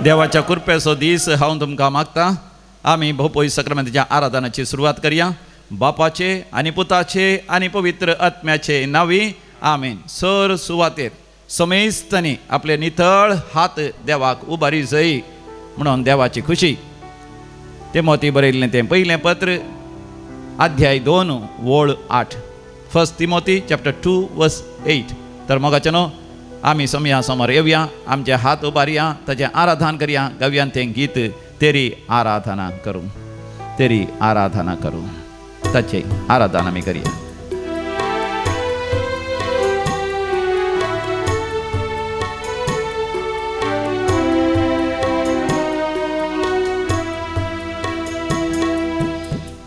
देवाच्या कृपेचो दीस हांव तुमकां मागता। आमी भोवपोई सक्रामेंताच्या आराधनाची सुरवात करया। बापाचे आनी पुताचे आनी पवित्र आत्म्याचे नांवी आमेन। सर सुवातेर समेस्तांनी आपले नितळ हात देवाक उबारी जाय म्हणून देवाची खुशी। तिमोथी बरयल्लें तें पयलें पत्र अध्याय 2 वळ 8, 1 तिमोथी चॅप्टर 2 वर्स 8। तर मोगाचे न्हू आमी समया समोर येवया, आमचे हात उबारया, ताचें आराधन करया, गावया तें गीत तेरी आराधना करूं, तेरी आराधना करूं, ताचें आराधन आमी करया।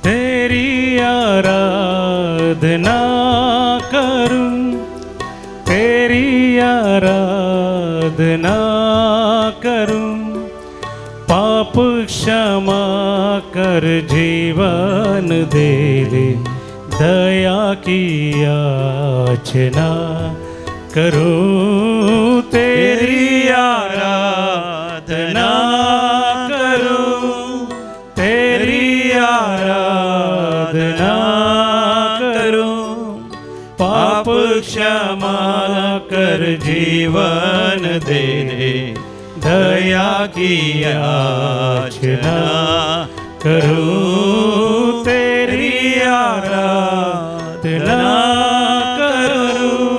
तेरी आराधना करूं, तेरी आराधना करूं, पाप क्षमा कर जीवन दे दे, दया की याचना करूं, तेरी आराधना करूं, तेरी आराधना करूं, पाप क्षमा कर जीवन दे दे, दया की याचना करूं, तेरी आराधना करूं।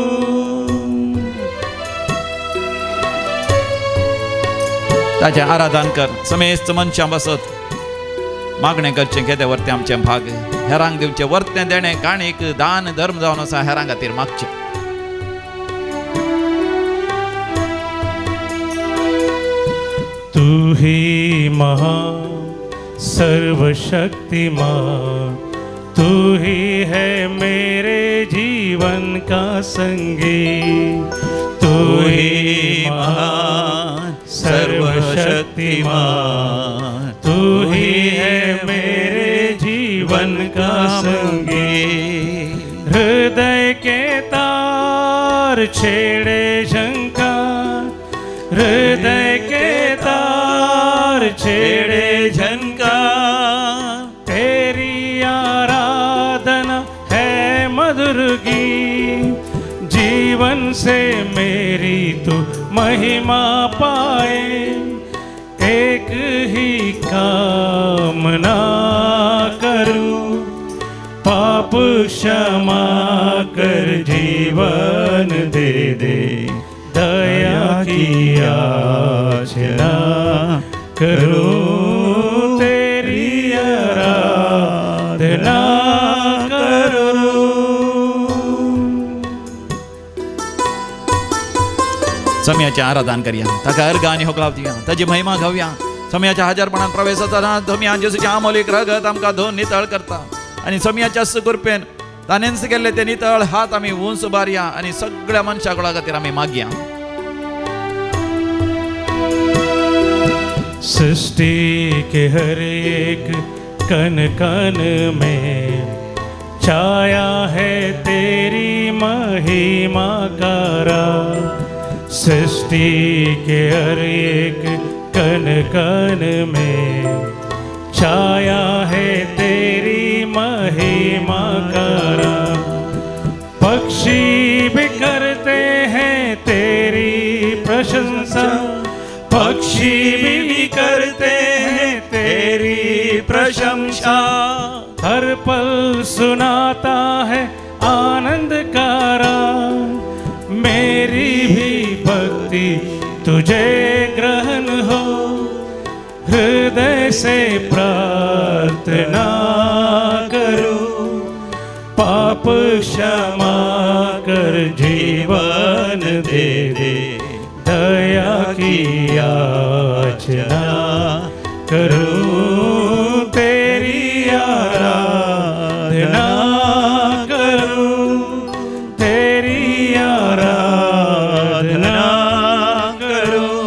ताचें आराधन कर, समेस्त मनशां बसत मागणें करचें केदें वरतें आमचें भाग, हेरांक दिवचें वरतें देणें काणीक दान धर्म जावन आसा, हेरां खातीर मागचें। तू ही महा सर्वशक्तिमान, तू ही है मेरे जीवन का संगी, तू ही महान सर्वशक्तिमान, तू ही है मेरे जीवन का संगी। हृदय के तार छेड़े शंका, हृदय के तार छेड़े झनका, तेरी आराधना है मधुर गीत, जीवन से मेरी तू महिमा पाए, एक ही कामना करूं, पाप क्षमा कर जीवन दे दे, दया की याचना करूं, तेरी आराधना करूं। समयाचें आराधन करया, ताका अर्घ आनी होकलाव दिया, ताजी महिमा गावया। समयाच्या हजारपणान प्रवेश जाता, समया जेजूचें आमोलीक रगत आमकां धुवन नितळ करता आनी समयाच्या कृपेन ताणेंच केल्ले ते नितळ हात आमी उंच उबारया आनी सगळ्या मनशा कुळा खातीर आमी मागया। सृष्टि के हर एक कण कण में छाया है तेरी महिमा का राज, सृष्टि के हर एक कण कण में छाया है तेरी महिमा का राज, पक्षी भी करते हैं तेरी प्रशंसा, पक्षी भी करते हैं तेरी प्रशंसा, हर पल सुनाता है आनंद का राग, मेरी भी भक्ति तुझे ग्रहण हो, हृदय से प्रार्थना करूं, पाप क्षमा कर जीवन दे दे, दया की याचना करूं, तेरी आराधना करूं, तेरी आराधना करूं,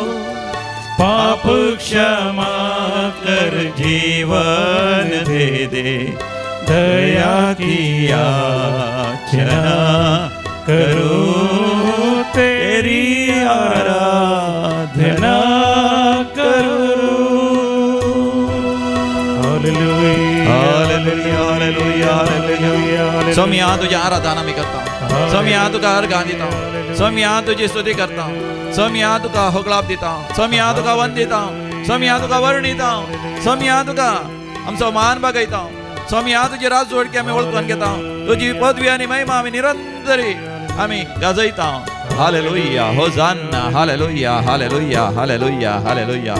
पाप क्षमा कर जीवन दे दे, दया की याचना करूं, तेरी आराधना करूं। Hallelujah hallelujah hallelujah. स्वामी तुझ्या आराधना आमी करता, स्वामी तुका अर्घां दिता, स्वामी तुजी स्तुती करता, स्वामी तुका होगळाप दिता, स्वामी तुका वंदिता, स्वामी तुका वर्णिता, स्वामी तुका आमचो मान बागयता। स्वामी तुजी राजवडकी आमी वळखून घेता, तुजी पदवी आनी महिमा आमी निरंतरी आमी गाजयता। Hallelujah hosanna hallelujah hallelujah hallelujah hallelujah.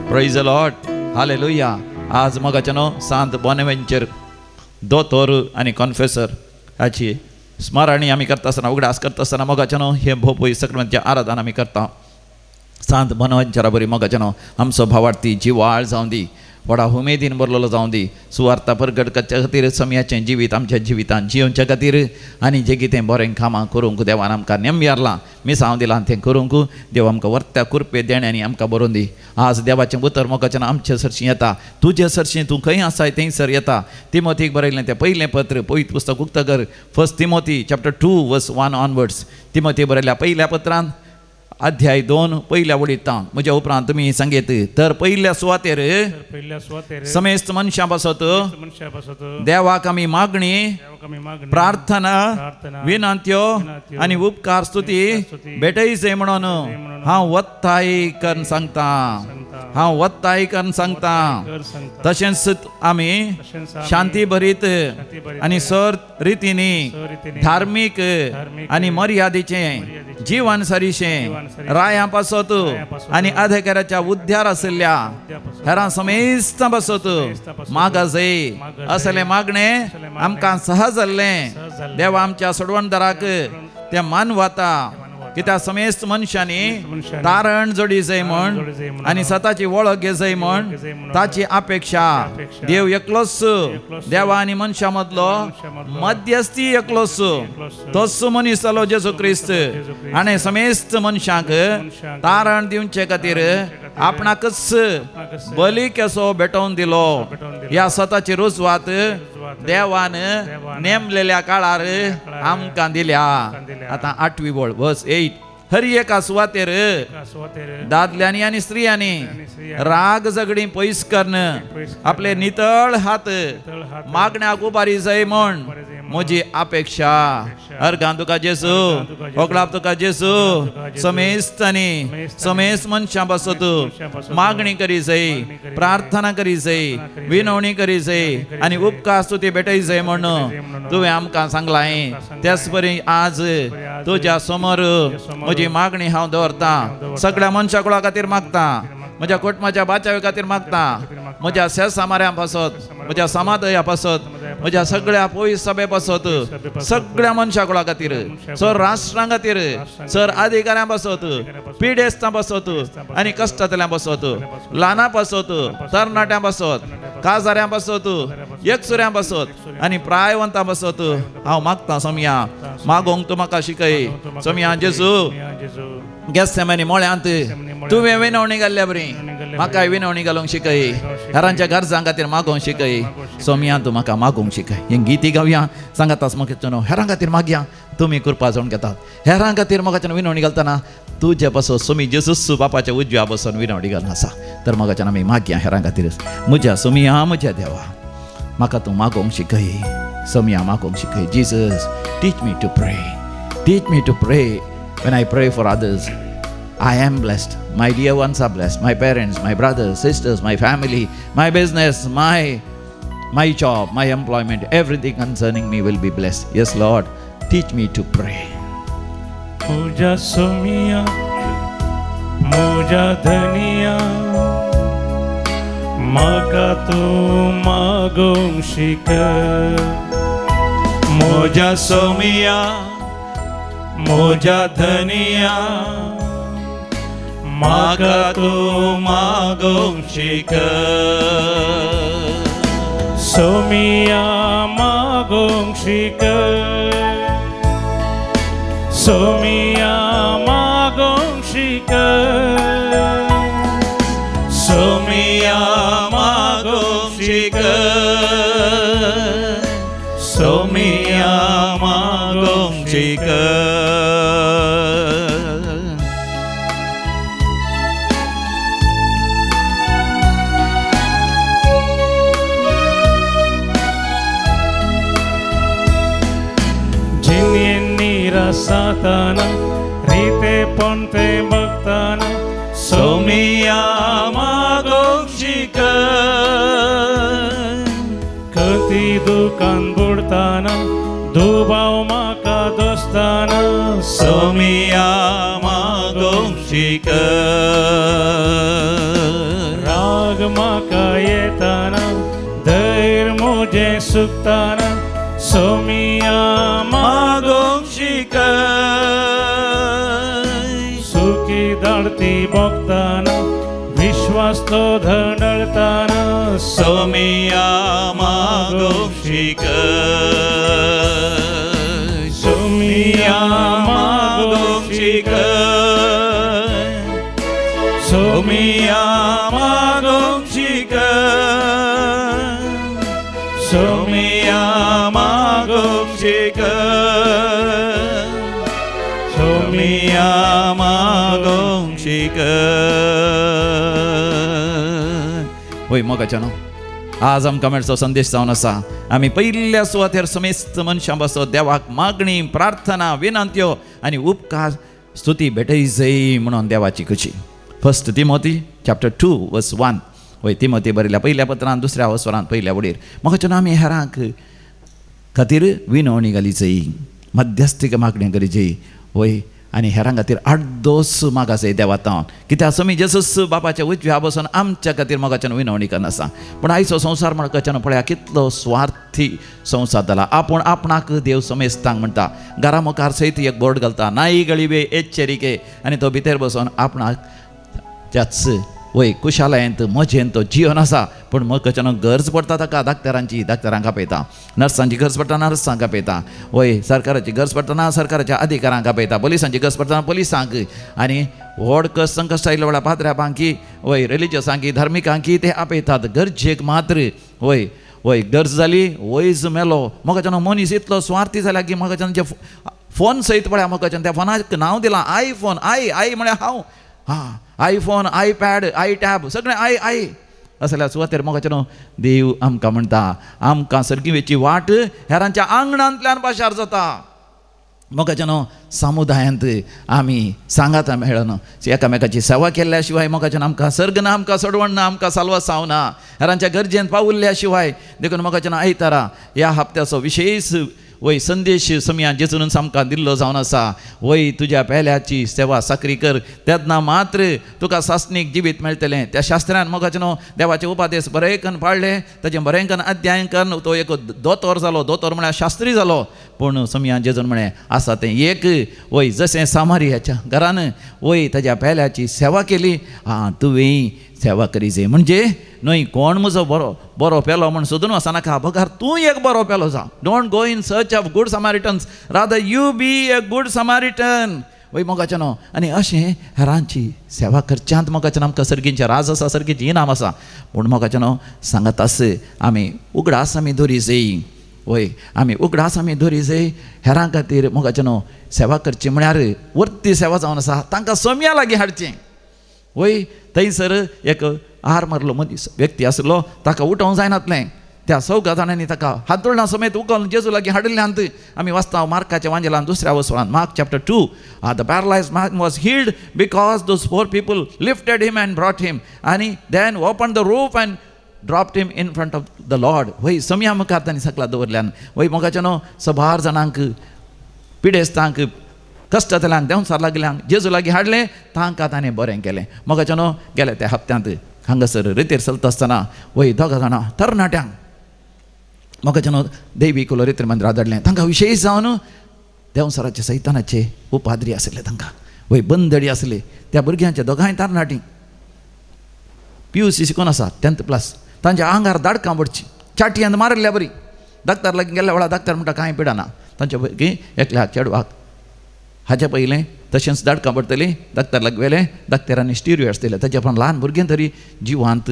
Praise the Lord hallelujah. आज मोगाचे न्हू सांत बोनेवेंचर दोतोर आनी कॉन्फेसर हाची स्मरणी आमी करता आसतना उगडास करता आसतना मोगाचे न्हू हे भोपूय सक्रांतचें आराधन आमी करता। सांत बोनेवेंचरा बरी मोगाचे न्हू आमचो भावार्थी जिवाळ जावं दी, व्हडा उमेदीन भरलेलो जावं दी। सुवार्ता परगट करच्या खातीर समयाचें जिवीत आमच्या जिवितान जियोवच्या खातीर आनी जें कितें बरें कामां करूंक देवान आमकां नेमयारलां मिसांव दिलां तें करूंक देव आमकां वर्त्या कुरपे देण्यांनी आमकां बरोवन दी। आज देवाचें उतर मोगाचें आमचे सरशीं येता, तुजे सरशीं तूं खंय आसाय थंयसर येता। तिमोथीक बरयलें तें पयलें पत्र पवित्र पुस्तक उक्तो कर, First Timothy chapter 2 verse 1 onwards. Timothy बरयल्या पयल्या पत्रान अध्याय 2 पयल्या वळींत म्हज्या उपरांत तुमी सांगेत तर पयल्या सुवातेर समेस्त मनशां पासत देवाक आमी मागणी प्रार्थना विनंत्यो आनी उपकार स्तुती भेटयचे म्हणून हांव वत्ताय करून सांगता, हांव वत्ताय करून सांगता। तशेंच आमी शांती भरीत आनी सर रितींनी धार्मीक आनी मर्यादेचें जीवन सरीशें रायां पासत आनी अधिकाऱ्याच्या उद्धार आशिल्ल्या हेरां समेस्तां पासत मागाजय असलें मागणें आमकां सहज जाल्लें देवा आमच्या सोडवणदाराक तें मानवता कित्याक समेस्त मनशांनी तारण जोडी जाय म्हण आनी स्वताची वळख घेजय म्हण ताची अपेक्षा। देव एकलोच देवा आनी मनशां मदलो मध्यस्थी एकलोच तोच मनीस जालो जेजू क्रिस्त आनी समेस्त मनशांक तारण दिवचे खातीर आपणाकच बली कसो भेटोवन दिलो। ह्या स्वताची रुजवात देवान नेमलेल्या काळार आमकां दिल्या। आतां 8वी वळ वर्स 8 हर एका सुवातेर दादल्यांनी आनी स्त्रियांनी राग झगडीं पयस करून आपले नितळ हात मागण्याक उबारी जाय म्हण म्हजी अपेक्षा। अर्घां तुका जेजू, होगडाप तुका जेजू। समेस्तांनी समेस्त मनशां पासत मागणी करी जाय, प्रार्थना करी जाय, विनवणी करी जाय आनी उपकार स्तुती भेटय जाय म्हण तुवें आमकां सांगलां। त्याच परी आज तुज्या समोर म्हजी मागणी हांव दवरता, सगळ्या मनशां कुळा खातीर मागता, म्हज्या कुटुंबाच्या बाचावे खातीर मागता, म्हज्या शेसामाऱ्यां पासत, म्हज्या समादया पासत, म्हज्या सगळ्या पयस सभे पासत, सगळ्या मनशां कुळा खातीर, सर राष्ट्रां खातीर, सर अधिकाऱ्यां पासत, पिडेस्तां पासत आनी कश्टांतल्यां पासत, ल्हानां पासत, तरणाट्यां पासत, काजाऱ्यां पासत, एकसुऱ्यां पासत आनी प्रायवंतां पासत हांव मागता। सोमया मागोंक तूं म्हाका शिकय। सोमया जेजू गेस्सेमनी मळ्यांत तुवें विनवणी घाल्ल्या बरी म्हाकाय विनवणी घालूंक शिकय, हेरांच्या गरजां खातीर मागोवंक शिकय। सोमया तूं म्हाका मागोवंक शिकय। हें गीती गावया सांगाताच म्हाका न्हू हेरां खातीर मागया, तुमी कृपा जावन घेतात। हेरां खातीर म्हाका विनवणी घालतना तुजे पासून सोमी जेजूस बापाच्या उजव्या बसून विनवणी घालून आसा तर म्हाका आमी मागया हेरां खातीर। म्हज्या सोमया म्हज्या देवा म्हाका तूं मागोवंक शिकय, Somaiya मागोवंक शिकय। Jesus teach me to pray, teach me to pray. When I pray for others, I am blessed. My dear ones are blessed. My parents, my brothers, sisters, my family, my business, my job, my employment, everything concerning me will be blessed. Yes, Lord, teach me to pray. Muja Somiya, Muja Dhaniya, Maka tu magong shikar. Muja Somiya, Muja Dhaniya, म्हाका तूं मागोवंक शिकय, सोमिया मागोवंक शिकय, सोमिया मागोवंक शिकय, सोमिया मागोवंक शिकय, सोमिया मागोवंक शिकय। साताना रिते पण ते बघताना सोमिया मागोंक शिकय कती दुकान बुडताना दुबाव म्हाका दोस्ताना सोमिया मागोंक शिकय राग म्हाका येताना धैर्य म्हजें सुकताना सोमिया मागोंक शिकय सुखी धाडती भोगताना विश्वास तो धडळताना सोमिया मागोंक शिकय सोमिया मागोंक शिकय सोमिया मागोंक शिकय सोमिया मागोंक शिकय सोमिया मागोंक शिकय। होय मोगाच्यानो, आज आमकां मेळचो संदेश जावन आसा आमी पयल्या सुवातेर समेस्त मनशां बसो देवाक मागणी प्रार्थना विनंत्यो आनी उपकार स्तुती भेटय जय म्हणून देवाची खुशी। First Timothy chapter 2 verse 1। वय तिमोती बरयल्या पयल्या पत्रान दुसऱ्या वसरान पयल्या वडीर मोगाच्यानो आमी हेरांक खातीर विनवणी घाली जय, मध्यस्थीक मागणी करी जय। वय आनी हेरां खातीर आडदोस मागासय देवातावन कित्याक समी जेजूस बापाच्या उजव्या बसून आमच्या खातीर मोगाच्यान विनवणी करना आसा। पूण आयचो संवसार मोगाच्यान पळया कितलो स्वार्थी संवसार जाला। आपूण आपणाक देव समेस्तांक म्हणटा, घरा मुखार सयत एक बोर्ड घालता नाई गळिबे एचेरिके, आनी तो भितर बसून आपणाक त्याच वय कुशालयांत मजेन तो जिवन आसा। पूण मोगाच्यान गरज पडटा ताका डाक्टरांची, डाक्टरांक आपयता, नर्सांची गरज पडटा नर्सांक आपयता, वय सरकाराची गरज पडटना सरकाराच्या अधिकारांक आपयता, पोलिसांची गरज पडटना पोलिसांक, आनी व्हड कस संकश्ट आयिल्ल्या वेळार पाद्र्याबांकी वय रिलिजियसांकी धार्मिकांकी ते आपयतात गरजेक मात्र। वय वय गरज जाली वयज मेलो मोगाच्यान मनीस इतलो स्वार्थी जाला की मोगाच्यान जे फोन सयत पळया मोगाच्यान त्या फोनाक नांव दिलां आयफोन, I I म्हळ्यार हांव, हां आयफोन आयपॅड I tab सगळें I I असल्या सुवातेर मोगाच्यान देव आमकां म्हणटा आमकां सर्गी वेची वाट हेरांच्या आंगणांतल्यान पाशार जाता। मोगाच्यान समुदायांत आमी सांगाता मेळना एकामेकाची सेवा केल्ल्या शिवाय मोगाच्यान आमकां सर्ग ना, आमकां सोडवण ना, आमकां साल्वासांव ना, हेरांच्या गरजेन पावुल्ल्या शिवाय। देखून मोगाच्यान आयतारा ह्या हप्त्याचो विशेश वय संदेश समया जेजून आमकां दिल्लो जावन आसा। वय तुज्या पेल्याची सेवा साकरी कर तेन्ना मात्र तुका सासणीक जिवीत मेळटलें। त्या शास्त्रान मोगाच्यान देवाचे उपादेश बरें कन्न पाळ्ळे, ताचें बरें कन्न अध्ययन कन्न तो एक दोतोर जालो, दोतोर म्हळ्यार शास्त्री जालो। पूण समया जेजून म्हळें आसा तें एक वय जशें सामारियाच्या घरान वय ताज्या पेल्याची सेवा केली, आं तुवें सेवा करी जाय। म्हणजे न्हय कोण म्हजो बरो बरो पेलो म्हूण सोदून वचनाका, बगर तूं एक बरो पेलो जा। Don't go in search of good Samaritans, rather you be a good Samaritan. वय मोगाच्यानो आनी अशें हेरांची सेवा करच्यांत मोगाच्यान आमकां सर्गींचें राज आसा, सर्गीचें इनाम आसा। पूण मोगाच्यानो सांगत आस आमी उगडास आमी दवरी जाय, वय आमी उगडास आमी दवरी जाय हेरां खातीर मोगाच्यानो सेवा करची म्हळ्यार वर्ती सेवा जावन आसा तांकां सोम्या लागीं हाडचें। वय थंयसर एक आर मारलो मनीस व्यक्ती आसलो ताका उठोवंक जायनातलें, त्या चौगा जाणांनी ताका हातोळणा समेत उखलून जेजू लागीं हाडिल्ल्यान आमी वाचता मार्काच्या वांजेलान दुसऱ्या वसवान Mark chapter 2 the paralysed man was healed because those 4 people lifted him and brought him आनी then open the roof and dropped him in front of the Lord. वय समया मुखार तांणी सकला दवरल्यान वय मोगाच्यानो सबार जाणांक पिडेस्तांक कश्टांतल्यांक देंवचार लागल्यांक जेजू लागीं हाडलें तांकां ताणें बरें केलें। मोगाच्यानो गेले त्या हप्त्यांत हांगासर रेतीर चलता आसतना वय दोगां जाणां तरणाट्यांक मोगाच्यानो देवी कुलो रेतीर मंदिरां धाडलें। तांकां विशेश जावन देंवचाराचे सैतानाचे उपाद्री आसले, तांकां वय बंदडी आसली। त्या भुरग्यांच्या दोगांय तरणाटीं PUC शिकून आसा 10th class, तांच्या आंगार दाडकां पडची चाटयेन मारिल्ल्या बरी। डाक्टर लागीं गेल्ल्या वेळार डाक्टर म्हणटा कांय पिडना, तांच्या भुरगीं एकल्या चेडवाक हाच्या पयलें तशेंच दाडकां पडटलीं, डाक्टर लागीं व्हेलें, डाक्टरांनी स्टिरियड्स दिले। ताच्या पण ल्हान भुरगें तरी जिवांत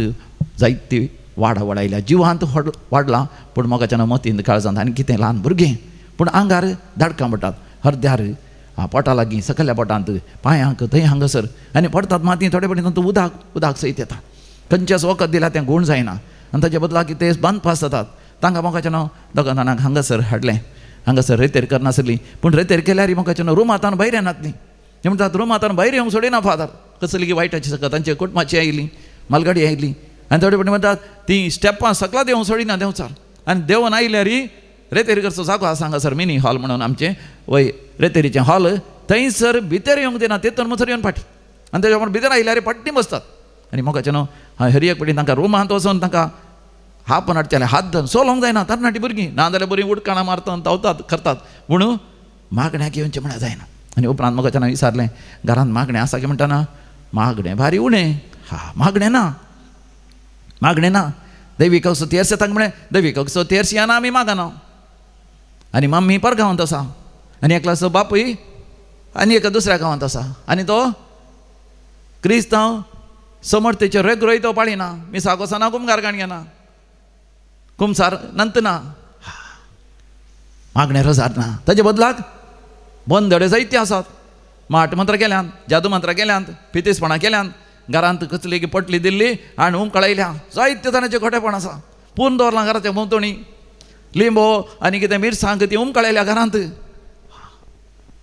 जायती वाडा वाडायल्या, जिवांत वाडलां पूण मोगाच्यान मतींत काळजांत आनी कितें ल्हान भुरगें पूण आंगार दाडकां पडटात, हरद्यार पोटा लागीं सकयल्या पोटांत पांयांक थंय हांगासर आनी पडटात माती थोडे पडटी तांतूं उदक उदक सयत येता। खंयचेच वखद दिल्यार तें गूण जायना आनी ताच्या बदला कितें बांदपास जातात। तांकां मोगाच्यान दोगां जाणांक हांगासर हाडलें हांगासर रेतेर करनासली पूण रेतेर केल्यार मोगाच्यान रुमांत भायर येनातली. ते म्हणटात रुमांत भायर येवंक सोडिना फादर, कसली की वायटाची सगळं तांच्या कुटुंबाची आयली, मालगाडी आयली आनी थोडे फावटी म्हणटात ती स्टेपां सकला देंवूंक सोडिना देंवचार. आनी देंवन आयल्यार रेतेर करचो जागो आसा हांगासर मिनी हॉल म्हणून आमचें वय रेतेरीचें हॉल, थंयसर भितर येवंक दिना, तेतून मुसर येवन फाटी आनी तेच्या प्रमाण भितर आयल्यार फाटी बसतात. आनी मोगाचें न्हू हर एक फावटी तांकां रुमांत वचून तांकां हापन हाडचेलें, हात धरून सोलोंक जायना तरणाटी भुरगीं, ना जाल्यार बरीं उडकाणां मारतात धांवतात करतात, पूण मागण्याक येवचें म्हळ्यार जायना. आनी उपरांत मोगाच्यान विचारलें घरांत मागणें आसा की म्हणटाना मागणें भारी उणें, हा मागणें ना, मागणें ना. दैवीक असो तेर्स तांकां म्हळें दैवीक असो तेर्स येना आमी मागना. आनी मम्मी पर गांवांत आसा आनी एकलासो बापूय आनी एका दुसऱ्या गांवांत आसा आनी तो क्रिस्तांव समर्थेचे रेगरोय तो पाळिना, मिसाक वचना, कुमगार काण घेना, कुमसार नंतना, मागणें रोजार ना. ताजे बदलाक बंदडे जायते आसात, माट मंत्र केल्यान, जादू मंत्र केल्यान, पितेसपणां केल्यान, घरांत कसली की पटली दिल्ली आनी उमकळायल्या, जायते जाणांचें खोटेपण आसा. पूर्ण दवरलां घराच्या भोंवतणी लिंबो आनी कितें मिरसांग ती उमकळायल्या घरांत.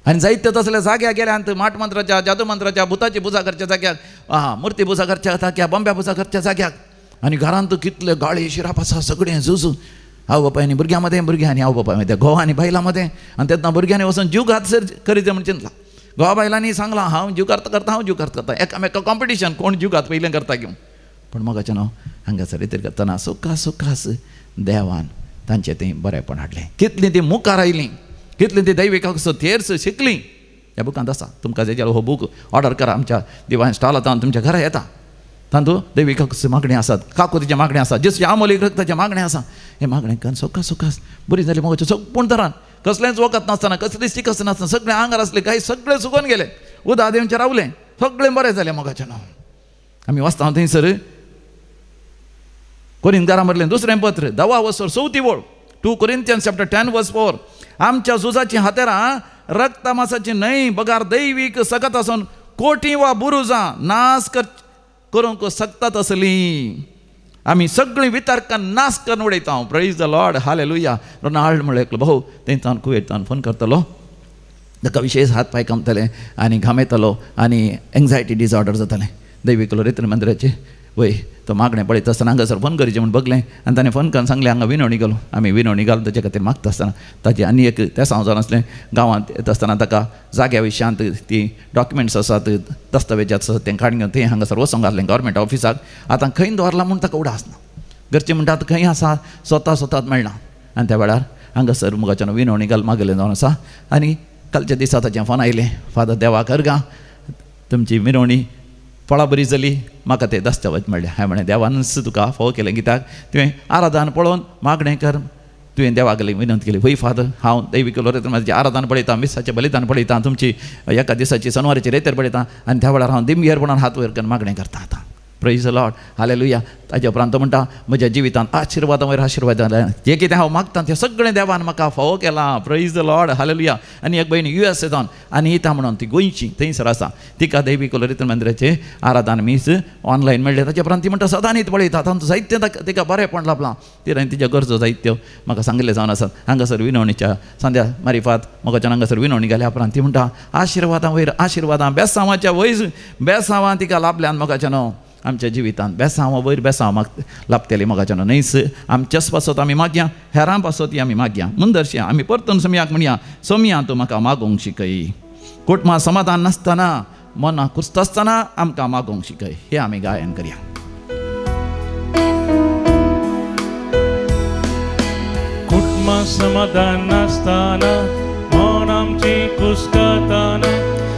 आनी जायते तसल्या जाग्यार गेल्यान माट मंत्राच्या, जादू मंत्राच्या, भुताची पुजा करच्या जाग्याक, आं मुर्ती पुजा करच्या जाग्याक, बॉम्ब्या पुजा करच्या जाग्याक. आनी घरांत कितले गाळी शिराप आसा सगळें झुजू आवय बापाय आनी भुरग्यां मदें, भुरग्यां आनी आवय बापाय मदें, घोव आनी बायलां मदें. आनी तेन्ना भुरग्यांनी वचून जीव घात सर करीत म्हण चिंतलां. घोवा बायलांनी सांगलां हांव जीव घात करता, हांव जीव घात करता, एकामेका कॉम्पिटिशन कोण जीव घात पयलें करता घेवन. पूण मोगाचें न्हू हांगासर रितीर करतना सुखास सुखास देवान तांचें तें बरेंपण हाडलें. कितलीं तीं मुखार आयलीं, कितलीं तीं दैवीक तेर्स शिकलीं. ह्या बुकांत आसा, तुमकां जाय जाल्यार हो बूक ऑर्डर करा, आमच्या दिवान स्टॉलांत तुमच्या घरा येता. तातूंत दैवीक मागणें आसात, काकुतीचें मागणें आसा, जेसूच्या आमोलीक रक्ताचें मागणें आसा. हें मागणें करून सोकास सोकास बरी जाली मोगाचें सगपूण तरान, कसलेंच वखद नासतना, कसलीच चिकस नासतना, सगळें आंगार आसलें काय सगळें सुकोवन गेलें, उदक देंवचें रावलें, सगळें बरें जालें मोगाचें न्हू. आमी वाचता थंयसर कोरिंथकारां मदलें दुसरें पत्र 10 वसर 4 वळ, 2 Corinthians chapter 10 verse 4. आमच्या झुजाचीं हातेरां रक्तमासाची न्हय बगार दैवीक सकत आसून कोटी वा बुरुजां नाश करूंक शकतात असली. आमी सगळीं वितर्कां नाश करून उडयता. Praise the Lord, hallelujah. Ronald म्हळ्यार एकलो भाऊ थंयच्यान कुवेतान फोन करतलो, ताका विशेश हात पांय कामतले आनी घामेतलो आनी एंग्जायटी डिसऑर्डर जातालें. दैवीक रेत्र मंदिराचे वय तो मागणें पळयता आसतना हांगासर फोन करचें म्हूण बगलें आनी ताणें फोन करून सांगलें हांगा विनवणी घालूं. आमी विनवणी घालून ताचे खातीर मागता आसतना ताचें आनी एक तेसांव जावन आसलें. गांवांत येता आसतना ताका जाग्या विशयांत ती डॉक्युमेंट्स आसात, दस्तावेज आसात तें काडून घेवन थंय हांगासर वचोंक घातलें गव्हर्मेंट ऑफिसाक. आतां खंय दवरलां म्हूण ताका उडास ना. घरचें म्हणटात खंय आसा स्वता स्वताच मेळना. आनी त्या वेळार हांगासर मुगाच्यान विनवणी घाल मागलें जावन आसा. आनी कालच्या दिसा ताचें फोन आयलें, फादर देवाक अर्गां, तुमची विनवणी फळां बरी जाली, म्हाका ते दस्तावेज मेळ्ळे. हांवें म्हणलें देवानच तुका फावो केलें, कित्याक तुवें आराधन पळोवन मागणें कर, तुवें देवाक विनंती केली. वय फादर हांव दैवीक लोरेत म्हजें आराधन पळयतां, मिसाचें बलिदान पळयतां, तुमची एका दिसाची सनवाराची रेतेर पळयतां आनी त्या वेळार हांव दिमगेरपणान हात वयर करून मागणें करता आतां. Praise the Lord, hallelujah. ताज्या उपरांत तो म्हणटा म्हज्या जिवितांत आशिर्वादां वयर आशिर्वाद जाले, जें कितें हांव मागतां तें सगळें देवान म्हाका फावो केलां. Praise the Lord, hallelujah. आनी एक भयण यू एस ए जावन आनी येता म्हणून ती गोंयची थंयसर आसा, तिका दैवीक लोरेत मंदिराचें आराधन मीस ऑनलायन मेळ्ळें. ताच्या उपरांत ती म्हणटा सदांच पळयता, तातूंत जायतें तिका बरेंपण लाभलां. तिणें तिज्यो गरजो जायत्यो म्हाका सांगिल्लें जावन आसात. हांगासर विनवणीच्या संध्या मारिफात म्हाका हांगासर विनवणी घाल्या उपरांत ती म्हणटा आशिर्वादां वयर आशिर्वादां, बेसांवाच्या वयर बेसांवां तिका लाभल्यान मोगाचें न्हू. आमच्या जिवितांत बेसांव वयर बेसांव माग लाभतली मोगाच्यान न्हयच. आमच्याच पासत आमी मागया, हेरां पासत आमी मागया. मुंदरशी आमी परतून सोमयाक म्हणया, सोमया तूं म्हाका मागूंक शिकय. कुटुंबा समाधान नासतना, मनां कुसता आसतना आमकां मागूंक शिकय. हें आमी गायन करया. कुटुंबा समाधान नासतना, मन आमची कुसकतना,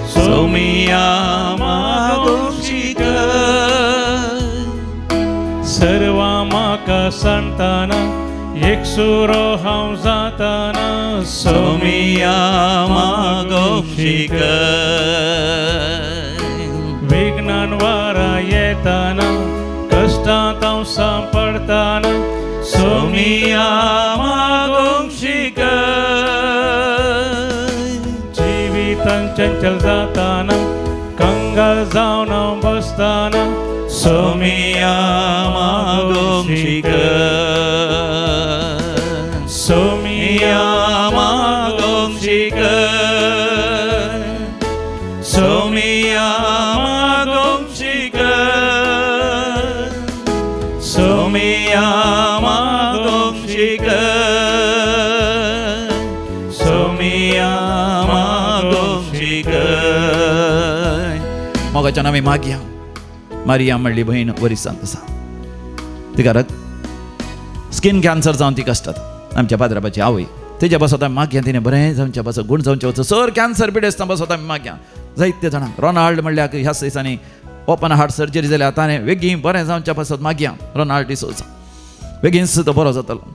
सोमया मागूंक शिकय. सर्वां म्हाका सांगतना, एकसुरो हांव जातना, सोमया मागूंक शिकय. विघ्नान वारा येतना, कश्टांत हांव सांपडतना, सोमया मागूंक शिकय. जिवितान चंचल जातना, कंगाल जावन हांव बसतना, सोमया मागूंक शिकय. सोमया मागूंक शिकय, सोमिया मागोंक शिकय. मोगाच्यान आमी मागया. मारिया म्हणली भयण वरिसांत आसा, तिका रक्त स्कीन कॅन्सर जावन ती कश्टात. आमच्या पाद्राबाची आवय तेज्या पासत आमी मागया, तिणें बरें जावच्या पासत, गूण जावचे पासत, सर कॅन्सर पिडेस्तां पासत आमी मागया. जायते जाणां रोनाल्ड म्हणल्यार ह्या दिसांनी ओपन हार्ट सर्जरी जाल्या, ताणें बेगीन बरें जावच्या पासत मागया. रोनाल्ड डिसोजा बेगीनच तो बरो जातलो.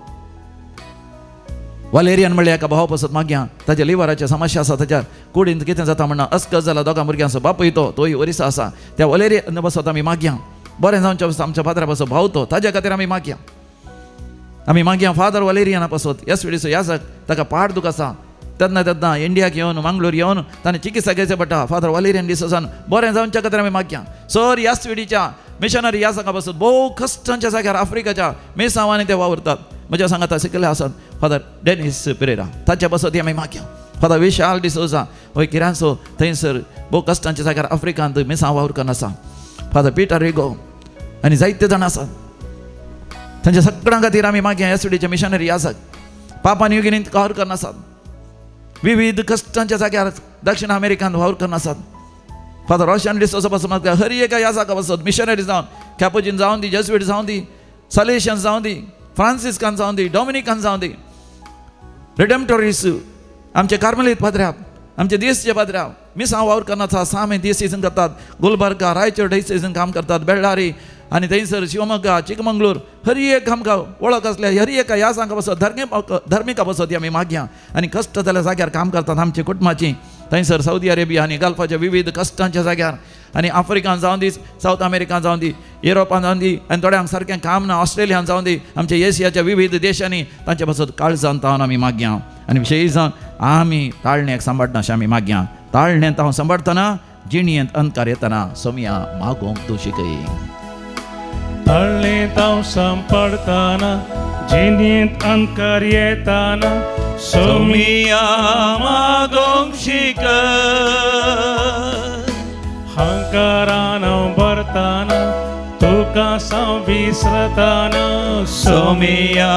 वालेरियन म्हणल्यार एका भावा पासत मागया, ताच्या लिवराची समस्या आसा, ताच्या कुडींत कितें जाता म्हणून अस्कस जाला, दोगां भुरग्यांचो बापूय तो तोय ओरिसा आसा. त्या वालेरियन पासत आमी मागया, बरें जावच्या पासत. आमच्या फादरा पासत भाव तो, ताज्या खातीर आमी मागया. आमी मागया फादर वालेरियना पासत, एस विडीचो याजक, ताका पाड दुख आसा, तेन्ना तेन्ना इंडियाक येवन मंगळूर येवन ताणें चिकित्सा घेवचें पडटा. फादर वालेरियन डिसोजान बरें जावच्या खातीर आमी मागया. सर एस विडीच्या मिशनरी याजका पासत भोव कश्टांच्या जाग्यार आफ्रिकाच्या मिसांवांनी ते वावुरतात. म्हज्या सांगाता शिकले आसात फादर डेनिस पिरेरा, ताच्या पासत आमी मागया. फादर विशाल डिसोजा होय किरांसो थंयसर भोव कश्टांच्या जाग्यार आफ्रिकांत मिसांव वावर करून आसा. फादर पिटर रिगो आनी जायते जाण आसात, तांच्या सगळ्यां खातीर आमी मागया. एस डीचे मिशनरी याजक पापा न्यू गिनींत वावर करून आसात, विविध कश्टांच्या जाग्यार दक्षिण अमेरिकांत वावर करून आसात. फादर रोशन डिसोजा पासून मागता हर एका याजका पासत, मिशनरी जावन, कॅपुचीन जावन दी, जेजुईट जावन दी, सलेशियन जावन दी, फ्रांसिस्कान जावन दी, डॉमिनिकन जावन दी, रिडेम्टोरीस, आमचे कार्मलीत पाद्र्याब, आमचे देशचे पाद्र्याब मिसांव वावर करनाचा सामे देश करतात. गुलबर्गा रायचूर डिस्ट्रिक्ट काम करतात, बेळ्ळारी आनी थंयसर शिवमोग्गा, चिकमंगळूर, हर एक आमकां वळख आसल्या हर एका ह्या सांगा पासत, धर्मिका पासत आमी मागया. आनी कश्ट जाल्या जाग्यार काम करतात आमच्या कुटुंबाची. थंयसर सौदी अरेबिया आनी गल्फाच्या विविध कश्टांच्या जाग्यार, आनी आफ्रिकान जावन दी, सावथ अमेरिकान जावन दी, युरोपान जावन दी, आनी थोड्यांक सारकें काम ना ऑस्ट्रेलियान जावन दी, आमच्या एशियाच्या विविध देशांनी तांचे पासत काळजान तावन आमी मागया. आनी विशेश जावन आमी ताळण्याक सांबाळना अशें आमी मागया. ताळण्यांत हांव सांबाळतना जिणयेंत अंधकार येतना सोमया मागोंक तूं शिकय. ताळणेंत हांव सांपडटाना जिणेंत अंधकार येताना सोमिया मागोंक शिकय, हंकारान हांव भरताना तुका हांव विसरताना सोमिया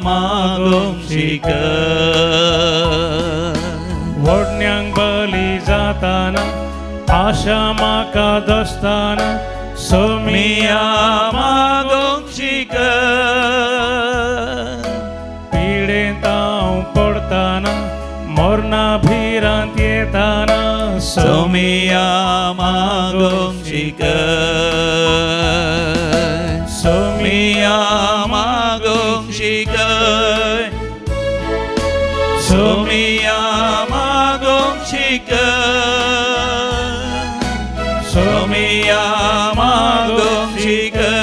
मागोंक शिकय, व्हडण्यांक बली जाताना आशा म्हाका दसताना सोमिया मागोंक शिकय, पिडेंत हांव पडताना मरणा भिरांत येताना सोमिया मागोंक शिकय, सोमिया मागोंक शिकय, सोमिया मागोंक शिकय, सोमिया मागोंक शिकय,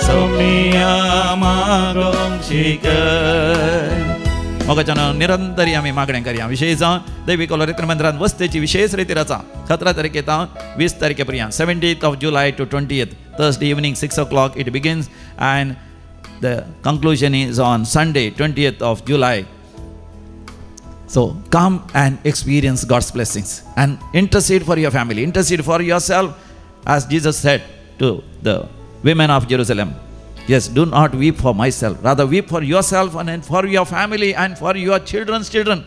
सोमिया मागोंक शिकय. मोगाच्यान निरंतरी आमी मागणें करया. विशेश जावन दैवी कोलोरेत्र मंदिरांत वस्तेची विशेष रितीर आसा. 17 तारखे तावन 20 तारखे पर्यंत, 17th of July to 20th, Thursday evening 6 o'clock it begins and the conclusion is on Sunday 20th of July. So come and experience God's blessings and intercede for your family, intercede for yourself, as Jesus said to the women of Jerusalem. Yes, do not weep for myself, rather weep for yourself and for your family and for your children's children.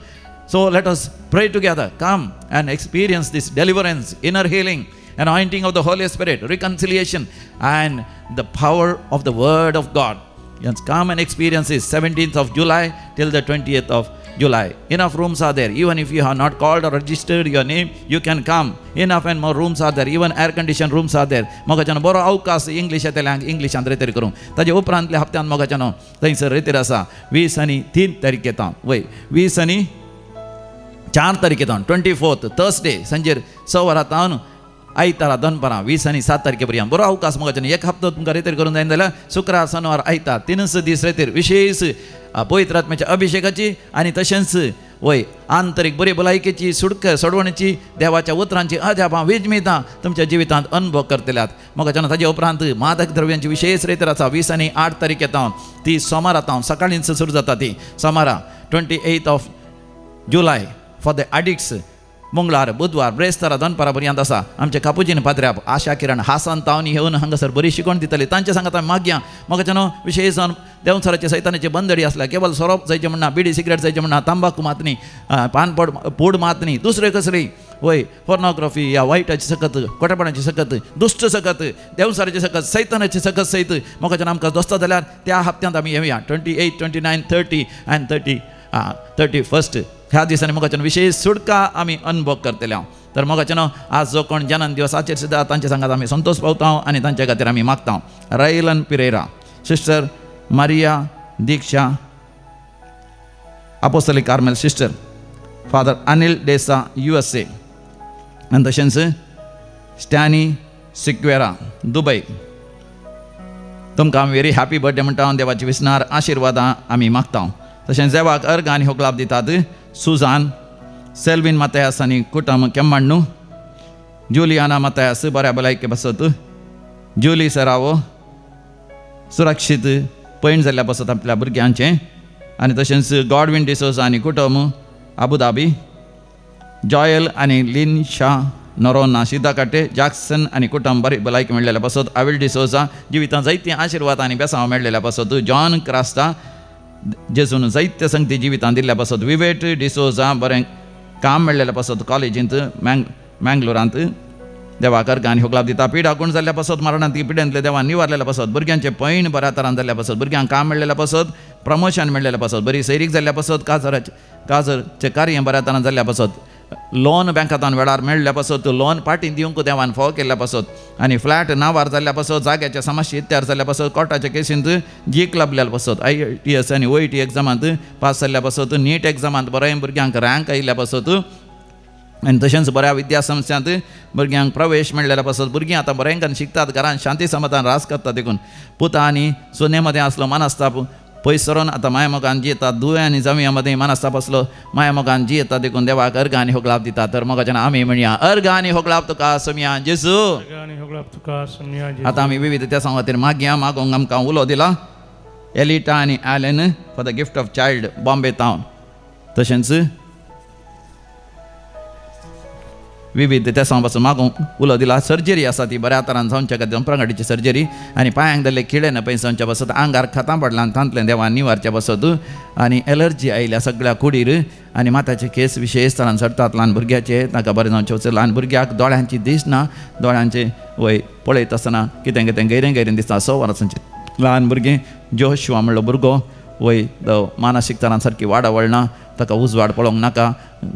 So let us pray together. Come and experience this deliverance, inner healing, anointing of the Holy Spirit, reconciliation, and the power of the Word of God. Yes, come and experience this 17th of July till the 20th of July. Enough rooms are there. Even if you have not called or registered your name, you can come. Enough and more rooms are there. Even air conditioned rooms are there. मोगाच्यानो बरो अवकाश English येतल्यांक इंग्लिशांत रेतीर करूंक. ताजे उपरांतल्या हप्त्यान मोगाच्यानो थंयसर रेतीर आसा 20 आनी 3 तारखे तावन, वय 20 आनी 4 तारखे तावन, 24th Thursday सांजेर 6 वरां तावन आयतारा दनपारां 20 आनी 7 तारखे पर्यंत बरो अवकाश मोगाच्यानो. एक हप्तो तुमकां रेतीर करूंक जायना जाल्यार शुक्रार, शनिवार, आयतार 3 दीस रेतीर विशेष पवित्र आत्म्याच्या अभिषेकाची आनी तशेंच वय आंतरीक बरी भलायकेची सुडक सोडवणेची देवाच्या उतरांची अजापां विजमितां तुमच्या जिवितांत अनुभव करतल्यात. मोगाच्यानो ताजे उपरांत मादक द्रव्यांची विशेष रेतीर आसा 20 आनी 8 तारखे तावन, ती सोमारा तावन सकाळींच सुरू जाता. ती सोमारा 28th of July for the addicts. मंगळार बुधवार ब्रेस्तारा दनपारा पर्यंत आसा. आमचे कापुजीन पाद्र्याप आशा किरण हासान तावनी येवन हांगासर बरी शिकवण दितली. तांचे सांगात आमी मागया म्हाका न्हू विशेष जावन देंवचाराचे सैतानाचे बंदडी आसल्या केवल सोरोप जायचें म्हणना, बिडी सिगरेट जायचें म्हणना, तांबाकू मात न्ही, पानपड पूड मात न्ही, दुसरें कसली वय पोर्नोग्राफी या वायटाची सकत, खोटेपणाची सकत, दुश्ट सकत, देंवचाराची सकत, सैतानाची सकत सयत म्हाका आमकां दोस्ता जाल्यार त्या हप्त्यांत आमी येवया. 28, 29, 30 आनी 31 ह्या दिसांनी मोगाच्यान विशेष सुटका आमी अनुभव करतले हांव. तर मोगाच्यान आज जो कोण जनन दिवस आचेर सुद्दां तांच्या सांगात आमी संतोष पावता आनी तांच्या खातीर आमी मागता. Railan Pereira, sister Maria Diksha, Apostolic Carmel sister, father Anil D'Sa USA, आनी तशेंच स्टॅनी सिक्वेरा दुबय. तुमकां आमी व्हेरी हॅपी बर्थडे म्हणटा. देवाची विसनार आशिर्वादां आमी मागता. तशेंच देवाक अर्घ आनी होगलाप दितात सुजान सेल्विन मातयास आनी कुटम केम्माण्णू, जुलियाना मातयास बऱ्या भलायके बसत, जुली सरावो सुरक्षीत पैण जाल्ल्या बसत आपल्या भुरग्यांचें, आनी तशेंच गॉडविन डिसोजा आनी कुटम आबुधाबी, जॉयल आनी लिनशा नरोना सिद्धाकाटे, जॅक्सन आनी कुटम बरी भलायकी मेळ्ळेल्या पासत, आविल डिसोजा जिवितांत जायतीं आशिर्वाद आनी बेसांव मेळ्ळेल्या पासत, जॉन क्रास्ता जेजून जायते संगती जिवितांत दिल्ल्या पासत, विवेट डिसोजा बरें काम मेळ्ळेल्या पासत कॉलेजींत मँगलोरांत देवाक अर्घ आनी होगलाप दिता. पिडा गुण जाल्ल्या पासत, मरणांत पिडेंतले देवान निवारलेल्या पासत, भुरग्यांचें पैण बऱ्या तरान जाल्ल्या पासत, भुरग्यांक काम मेळ्ळेल्या पासत, प्रमोशन मेळ्ळेल्या पासत, बरी सैरीक जाल्ल्या पासत, काजरचें कार्य बऱ्या तरान जाल्ल्या पासत, लोन बँकांतल्यान वेळार मेळ्ळ्या पासत, लोन पाटी दिवंक देवान फावो केल्ल्या पासत, आनी फ्लॅट नांवार जाल्ल्या पासत, जाग्याच्या समस्या इत्यार जाल्ल्या पासत, कोर्टाच्या केसींत जीक लाबल्या पासत, IITS आनी OET एग्जामांत पास जाल्ल्या पासत, नीट एग्जामांत बरें भुरग्यांक रँक आयिल्ल्या पासत, आनी तशेंच बऱ्या विद्यासंस्थांत भुरग्यांक प्रवेश मेळ्ळेल्या पासत, भुरगीं आतां बरें करून शिकतात, घरांत शांती समाधान रास करतात. देखून पुता आनी सुने मदें आसलो मनस्ताप पयस सरोन आतां माया मोगान जियेतात, दुवे आनी जमया मदें मनस्ताप आसलो माया मोगान जियेतात. देखून देवाक अर्घ आनी होगलाप दिता. तर मोगाच्यान आमी म्हणया अर्घ आनी होगलाप तुका सोमया जेजू. आतां आमी विविध त्या खातीर मागया. मागोंक आमकां उलो दिला एलिटा आनी Allen for the gift of child Bombay town. तशेंच विविध त्या पासून मागूंक उलो दिला. सर्जरी आसा ती बऱ्या तरान जावच्या खातीर प्रंगाटीची सर्जरी आनी पांयांक जाल्ले किडे न पयस जावच्या पासत, आंगार खतां पडलां तांतलें देवान निवारच्या पासत, आनी एलर्जी आयल्या सगळ्या कुडीर, आनी माथ्याचे केस विशेष तरान सरतात ल्हान भुरग्याचे, तांकां बरें जावचें वचत. ल्हान भुरग्याक दोळ्यांची दिसना, दोळ्यांचे वय पळयत आसतना कितें कितें गैरें गैरें दिसता. 6 वर्सांचे ल्हान भुरगें जोशुआ म्हणलो भुरगो वय मानसीक तरान सारकी वाडावळना, ताका उजवाड पळोवंक नाका,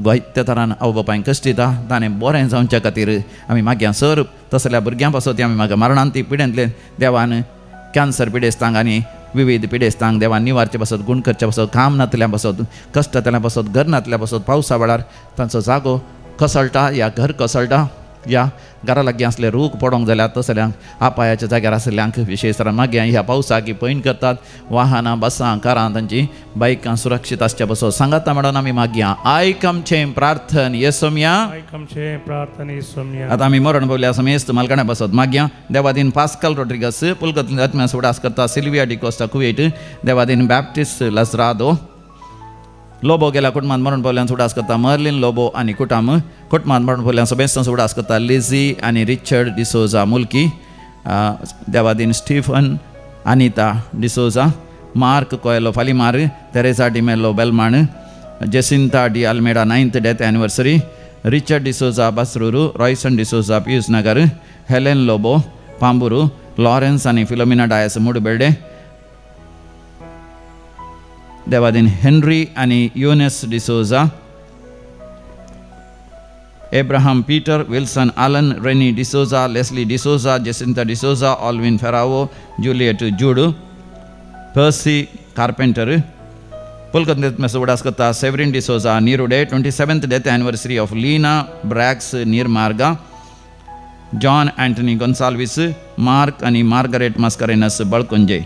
जायत्या तरान आवय बापायक कश्ट दिता. ताणें बरें जावच्या खातीर आमी मागया सर तसल्या भुरग्यां पासत आमी मागया. मरणांत पिडेंतले देवान कॅन्सर पिडेस्तांक आनी विविध पिडेस्तांक देवान निवारचे पासत, गुण करचे पासत, काम नातल्या पासत, कश्ट जातल्या पासत, घर नातल्या पासत, पावसा वेळार तांचो जागो कोसळटा या घर कोसळटा या घरा लागीं आसले रूख पडोंक जाल्यार तसल्यांक आपायाच्या जाग्यार आसल्यांक विशेष तरान मागया. ह्या पावसाक पैण करतात वाहनां बसां कारां तांची बायकां सुरक्षीत आसच्या बसो सांगाता म्हणून आमी मागया. आयक आमचें प्रार्थन येसोमया. आतां आमी मरण पावल्या समेस्त मालकाण्या बसत मागया. देवादीन पास्कल रोड्रिगस पुलकत आत्म्या उडास करता, सिल्विया डिकोस्टा कुवेट, देवादीन बॅप्टिस्ट लसरादो लोबो गेल्या कुटुंबांत मरण पावल्यान उडास करता, मर्लिन लोबो आनी कुटाम कुटुंबांत मरण पावल्यान समेस्तांचो उडास करता, लिझी आनी रिचर्ड डिसोजा मुल्की, Devadin Stephen Anita D'Souza, Mark Coelho Falimar, Teresa D'Mello Belman, Jacinta D Almeida 9th death anniversary, Richard D'Souza Basrur, Royson D'Souza Pius Nagar, Helen Lobo Pamburu, Lawrence आनी फिलोमिना डायस मुडबेल्डे, देवादीन हेनरी आनी Eunice D'Souza, Abraham Peter, Wilson Alan, Renny D'Souza, Leslie D'Souza, Jacinta D'Souza, Alvin Ferrao, Juliet Jude, Percy Carpenter, पुलकत मेस उडास करता Severin D'Souza Nirude, 27th death anniversary of Leena Brax Neermarga, John Antony Gonsalves, Mark आनी Margaret Mascarenhas बळकुंजे.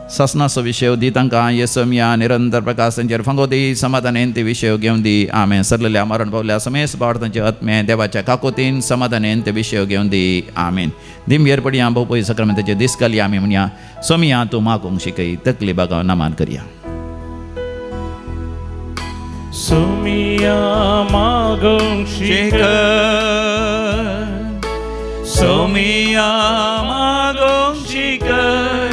ससनाचो विशय दी तांकां येसमया निरंतर प्रकाश तांचेर फांगो दी, समाधानेन ते विशय घेवन दी. आमेन. सरलेल्या मरण पावल्या समेस बावड तांचे आत्मे देवाच्या काकोतीन समाधानेन ते विशय घेवन दी. आमेन. दिमयेर पडया भोवपय सक्रमेंताचे दीस घालया. आमी म्हणया सोमया तूं मागूंक शिकय, तकली बागाव नमान करया. सोमिया मागोंक शिकय, सोमिया मागोंक शिकय।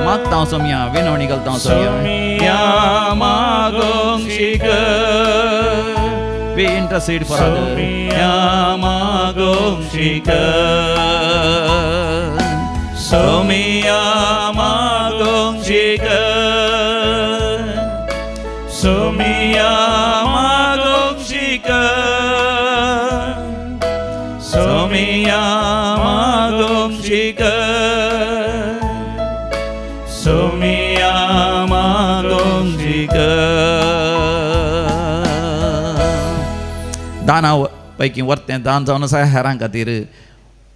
मागता सोमिया, विनवणी घालता सोमिया मागोंक शिकय। We intercede for others. सोमिया मागोंक शिकय, सोमिया मागोंक शिकय, सोमिया मागोंक शिकय, सोमिया मागोंक शिकय, सोमिया मागोंक शिकय। दाना पैकी वर्तें दान जावन आसा हेरां खातीर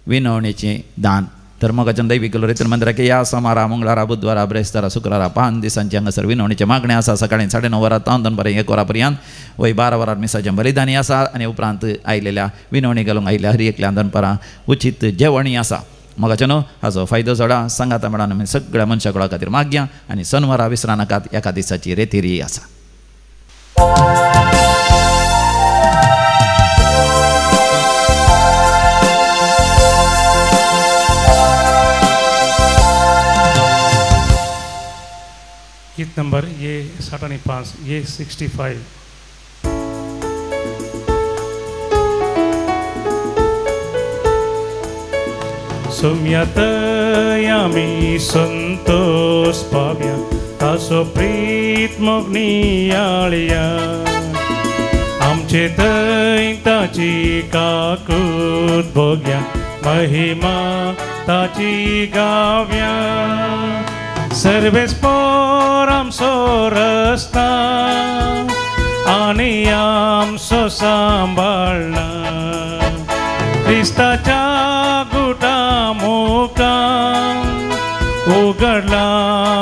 विनवणेचें दान। तर मोगाच्यान दैवीक रेतन मंदिराक ह्या सोमारा, मंगळारा, बुधवारा, ब्रेस्तारा, शुक्रारा 5 दिसांचे हांगासर विनवणेचें मागणें आसा। सकाळीं 9:30 वरां तावन दनपारां 1 वरां पर्यंत वय 12 वरां मिसाचें बलिदानी आसा आनी उपरांत आयलेल्या विनवणी घालूंक आयिल्ल्या हर एकल्यान दनपारां उचीत जेवणीय आसा। मोगाच्यान हाचो फायदो जोडा सांगाता मेळान आमी सगळ्या मनशां कुळा खातीर मागया आनी सनवारा विसरा नाकात, एका दिसाची रेतिरी आसा। गीत नंबर ये 65, ये 65। सोम्यातय आमी संतोष पाव्या, ताचो प्रीत मोगनियाळया, आमचे थंय ताची काकूत भोग्या, महिमा ताची गाव्या। सर्वेस पोर आमचो रस्ता आनी आमचो सांबाळना, क्रिस्ताच्या गुटा मुखार उगडला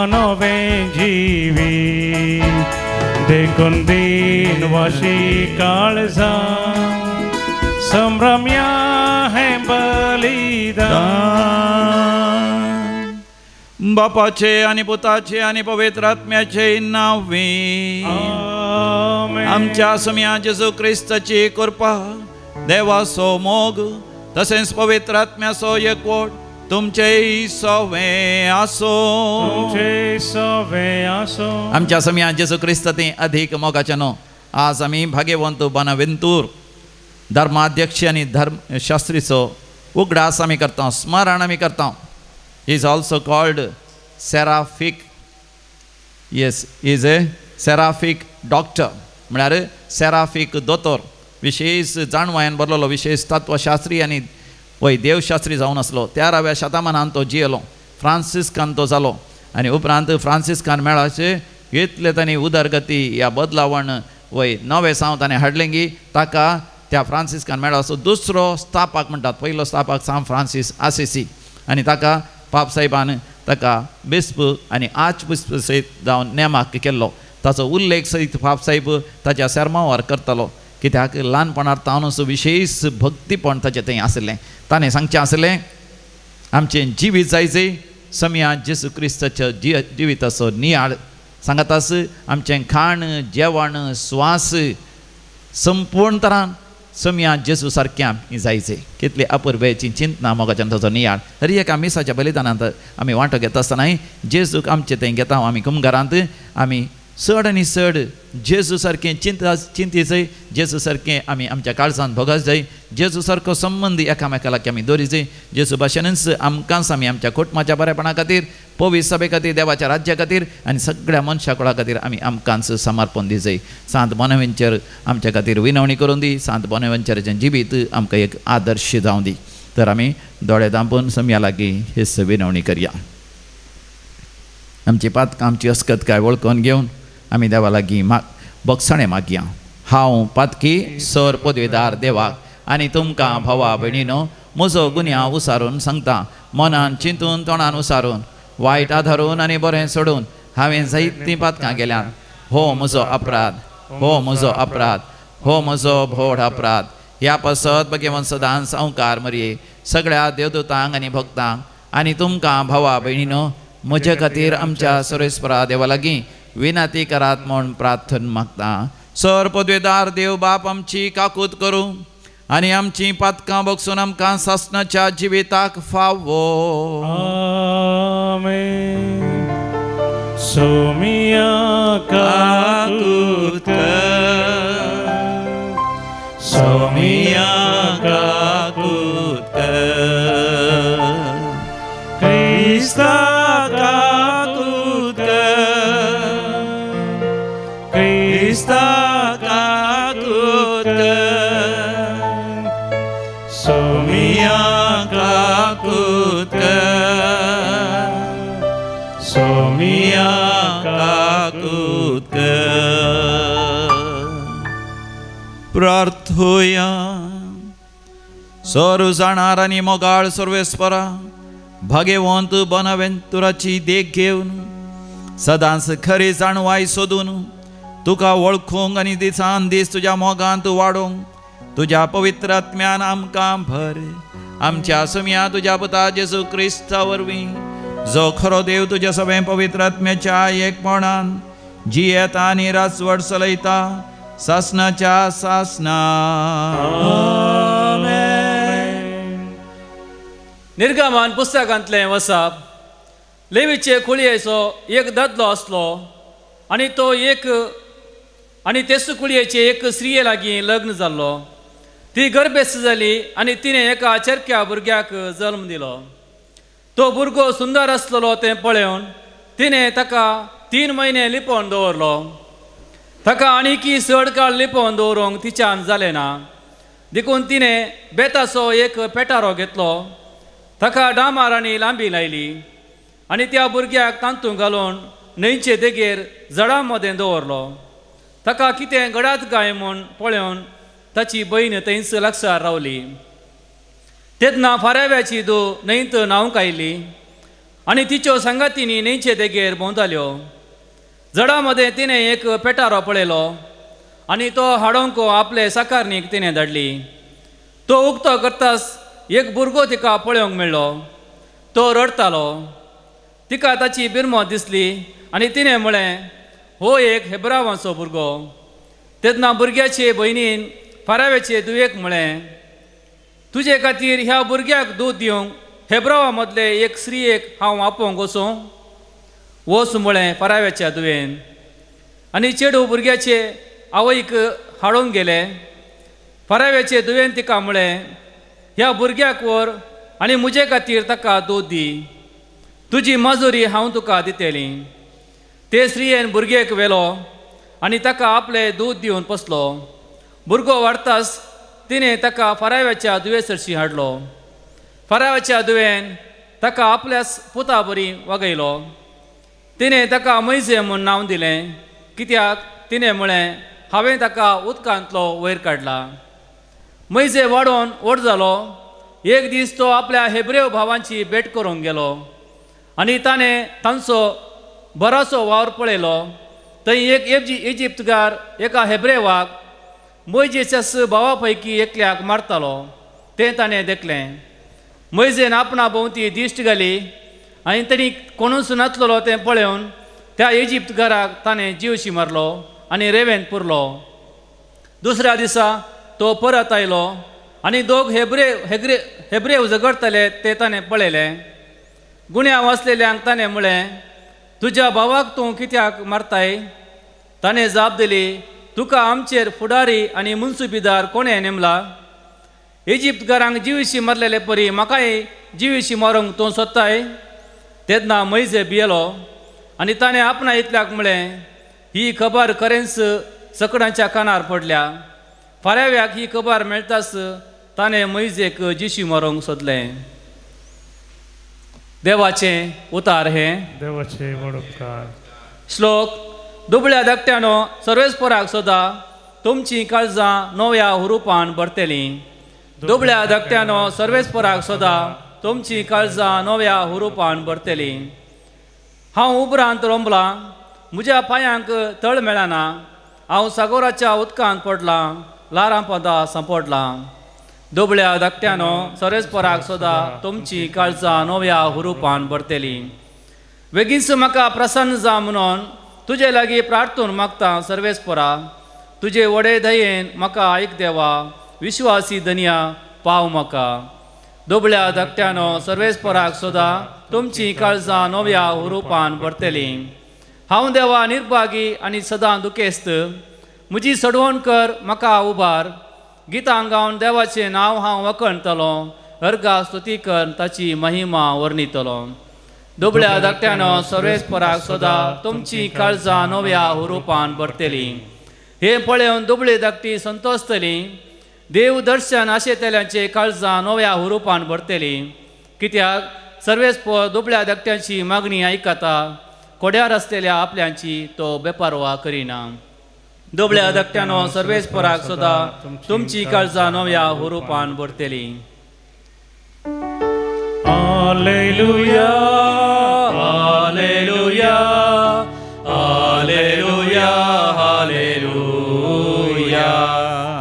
नवें जिवीत, देखून दिन वाशी काळजा संभ्रम्या हें बलिदान। बापाचे आनी पुताचे आनी पवित्र आत्म्याचे नांवे आमच्या सोम्या जेजू क्रिस्ताची कृपा, देवाचो मोग तसेंच पवित्र आत्म्याचो एकवट तुमचेय सवे आसो, तुमचेय सवे आसो। आमच्या सोम्या जेजू क्रिस्त ते अधिक मोगाचे न्हू आज आमी भाग्यवंत बनावेंतूर धर्माध्यक्ष आनी धर्मशास्त्रीचो उगडास आमी करता, स्मरण आमी करता। He is also called seraphic. Yes, he is a seraphic doctor. म्हळ्यार सेराफीक दोतोर, विशेष जाणवायन बरलेलो, विशेष तत्वशास्त्री आनी वय देवशास्त्री जावन आसलो। 13व्या शतमानान तो जियेलो, फ्रांसिस्कान तो जालो आनी उपरांत फ्रांसिस्कान मेळाचे इतले तांणी उदरगती ह्या बदलावण वय नवे साव ताणें हाडलें की ताका त्या फ्रांसिस्कान मेळाचो दुसरो स्थापक म्हणटात। पयलो स्थापक सांत फ्रांसीस आसिसी आनी ताका पाप साहेबान ताका बिस्प आनी आर्च बिस्प सयत जावन नेमाक केल्लो। ताचो उल्लेख सयत पाप साहेब ताच्या सेर्मांवार करतालो, कित्याक ल्हानपणार तावनूच विशेष भक्तीपण ताचें थंय आसलें। ताणें सांगचें आसलें आमचें जिवीत जायचें समया जेजू क्रिस्ताच्या जिविताचो नियाळ सांगातास, आमचें खाण जेवण स्वास संपूर्ण तरान समया जेजू सारकें आमी जायचें। कितले अपुरबायेची चिंतना मोगाच्यान ताचो नियाळ हर एका मिसाच्या बलिदानांत आमी वांटो घेता आसतनाय जेजूक आमचे थंय घेता। आमी कुमगारांत आमी चड आनी चड जेजू सारकें चिंती जाय, जेजू सारकें आमी आमच्या काळजांत भोगस जाय, जेजू सारको संबंद एकामेका लागीं आमी दवरी जाय। जेजू भाशेनूच आमकांच आमी आमच्या कुटुंबाच्या बरेपणा खातीर, पवित्र सभे खातीर, देवाच्या राज्या खातीर आनी सगळ्या मनशा कुळा खातीर आमी आमकांच समर्पण दी जाय। सांत बोनावेंचर आमच्या खातीर विनवणी करून दी, सांत बोनावेंचराचें जिवीत आमकां एक आदर्श जावं दी। तर आमी दोळे धांपून समया लागीं हेच विनवणी करया। आमची पातकां आमची अस्कत काय वळखून घेवन आमी देवा लागीं बक्षणें मागया। हांव पातकी सर पदवेदार देवाक आनी तुमकां भावा भयणीनो म्हजो गुन्यांव उसारून सांगता, मनान चिंतून तोंडान उसारून, वायट आधारून आनी बरें सोडून हांवें जायतीं पातकां केल्यांत। हो म्हजो अपराध, हो म्हजो अपराध, हो म्हजो व्हड अपराध। ह्या पासत भगवान सदांच संवकार मरये सगळ्या देवदूतांक आनी भक्तांक आनी तुमकां भावा भयणीनो म्हजे खातीर आमच्या सर्वेस्परा देवा लागीं विनंती करात म्हूण प्रार्थना मागता। सर पदवेदार देव बाप आमची काकूत करूं आनी आमची पातकां बगसून आमकां सासणाच्या जिविताक फावो. आमेन. सोमिया काकूत कर, सोमिया काकूत कर, क्रिस्ता काकूत कर, क्रिस्ता काकूत कर, सोमिया काकूत कर, सोमिया काकूत कर. प्रार्थोया. सर जाणार आनी मोगाळ सर्वेस्परा भाग्यवंत बोनावेंतुराची देख घेवन सदांच खरी जाणवाय सोदून तुका वळखूंक आनी दिसान दीस तुज्या मोगांत वाडोवंक तुज्या पवित्र आत्म्यान आमकां भर. आमच्या समिया तुज्या पुता जेजू क्रिस्ता वरवीं जो खरो देव तुज्या सगळ्या पवित्र आत्म्याच्या एकपणान जियेता आनी राजवट चलयता सासनाच्या सासना. आमेन. निर्गमन पुस्तकांतलें वसाप. लेवीचे कुळयेचो एक दादलो आसलो आनी तो एक आनी तेच कुळयेचे एक स्त्रिये लागीं लग्न जाल्लो. ती गर्भेस्त जाली आनी तिणें एका चेरक्या भुरग्याक जल्म दिलो. तो भुरगो सुंदर आसलेलो तें पळोवन तिणें ताका 3 म्हयने लिपोवन दवरलो. ताका आनीकी चड काळ लिपोवन दवरूंक तिच्यान जालें ना, देखून तिणें बेताचो एक पेटारो घेतलो, ताका डामार आनी लांबी लायली आनी त्या भुरग्याक तांतूं घालून न्हंयचे देगेर जडां मदें दवरलो. ताका कितें घडात काय म्हूण पळोवन ताची भयण थंयच लागसार रावली. तेन्ना फाराव्याची धूव न्हंयत न्हावंक आयली आनी तिच्यो सांगातींनी न्हंयचे देगेर भोंवताल्यो. जडां मदें तिणें एक पेटारो पळयलो आनी तो हाडोवंक आपले साकारनीक तिणें धाडली. तो उक्तो करताच एक भुरगो तिका पळोवंक मेळ्ळो. तो रडटालो. तिका ताची बिरमो दिसली आनी तिणें म्हळें, हो एक हेब्रावांचो भुरगो. तेन्ना भुरग्याचे भयणीन फाराव्याचे धुवेक म्हळें, तुजे खातीर ह्या भुरग्याक दूद दिवंक हेब्रावा मदले एक स्त्रियेक हांव आपोवंक वचूं? वच म्हळें फाराव्याच्या धुवेन. आनी चेडूं भुरग्याचे आवयक हाडूंक गेले. फाराव्याचे धुवेन तिका म्हळें, ह्या भुरग्याक व्हर आनी म्हजे खातीर ताका दूद दी, तुजी मजुरी हांव तुका दितली. ते स्त्रियेन भुरग्याक व्हेलो आनी ताका आपलें दूद दिवन पोसलो. भुरगो वाडताच तिणें ताका फाराव्याच्या धुवे सरशी हाडलो. फाराव्याच्या धुवेन ताका आपल्याच पुता बरी वागयलो. तिणें ताका मैजे म्हूण नांव दिलें, कित्याक तिणें म्हळें, हांवें ताका उदकांतलो वयर काडला. मैजे वाडोवन व्हड जालो. एक दीस तो आपल्या हेब्रेव भावांची भेट करूंक गेलो आनी ताणें तांचो बरोसो वावर पळयलो. थंय एक इजिप्तगार एका हेब्रेवाक मोयजेच्याच भावा पैकी एकल्याक मारतालो तें ताणें देखलें. मोयजेन आपणा भोंवती दिश्ट घाली आनी ताणी कोणूच नातलेलो तें पळोवन त्या इजिप्तगाराक ताणें जीवशी मारलो आनी रेवेंत पुरलो. दुसऱ्या दिसा तो परत आयलो आनी दोग हेब्रेव झगडटाले ते ताणें पळयलें. गुण्यांव आसलेल्यांक ताणें म्हळें, तुज्या भावाक तूं कित्याक मारताय? ताणें जाप दिली, तुका आमचेर फुडारी आनी मुन्सुबीदार कोणें नेमला? इजिप्तगारांक जिविशी मारलेले परी म्हाकाय जिविशी मारूंक तूं सोदताय? तेन्ना मैजे भियेलो आनी ताणें आपणा इतल्याक म्हळें, ही खबर खरेंच सकडांच्या कानार पडल्या. फाराव्याक ही खबर मेळटाच ताणें मैजेक जिशी मारूंक सोदलें. देवाचें उतार हें. देवाचें व्हड उपकार. श्लोक. दुबळ्या धाकट्यानो सर्वेस्पराक सोदा, तुमचीं काळजां नव्या हुरुपान भरतलीं. दुबळ्या धाकट्यानो सर्वेस्पराक सोदा, तुमचीं काळजां नव्या हुरुपान भरतलीं. हांव उपरांत रोंबलां, म्हज्या पांयांक तळ मेळना. हांव सागोराच्या उदकांत पडलां, ल्हारां पोंदा सांपडलां. दुबळ्या धाकट्यानो सर्वेस्पराक सोदा, तुमचीं काळजां नव्या हुरुपान भरतलीं. बेगीनच म्हाका प्रसन्न जा म्हणून तुजे लागीं प्रार्थून मागता सर्वेस्परा. तुजे वडे दयेन म्हाका आयक देवा, विश्वासी धनया पाव म्हाका. दुबळ्या धाकट्यानो सर्वेस्पराक सोदा, तुमची काळजां नव्या हुरुपान भरतली. हांव देवा निर्भागी आनी सदां दुखेस्त, म्हजी सडवण कर म्हाका उबार. गितां गावन देवाचें नांव हांव वखणतलो, अर्गा स्तुती कर ताची महिमा वर्णितलो. दुबळ्या धाकट्यानो सर्वेस्पराक सोदा, तुमची काळजां नव्या हुरुपान भरतली. हें पळोवन दुबळी धाकटी संतोसतली, देव दर्शन आशेतल्यांचे काळजां नव्या हुरुपान भरतली. कित्याक सर्वेस्पर दुबळ्या धाकट्यांची मागणी आयकता, कोड्यार आसलेल्या आपल्यांची तो बेपारवा करिना. दुबळ्या धाकट्यानो सर्वेस्पराक सोदा, तुमची काळजां नव्या हुरुपान भरतली. Alleluia, alleluia, alleluia, alleluia.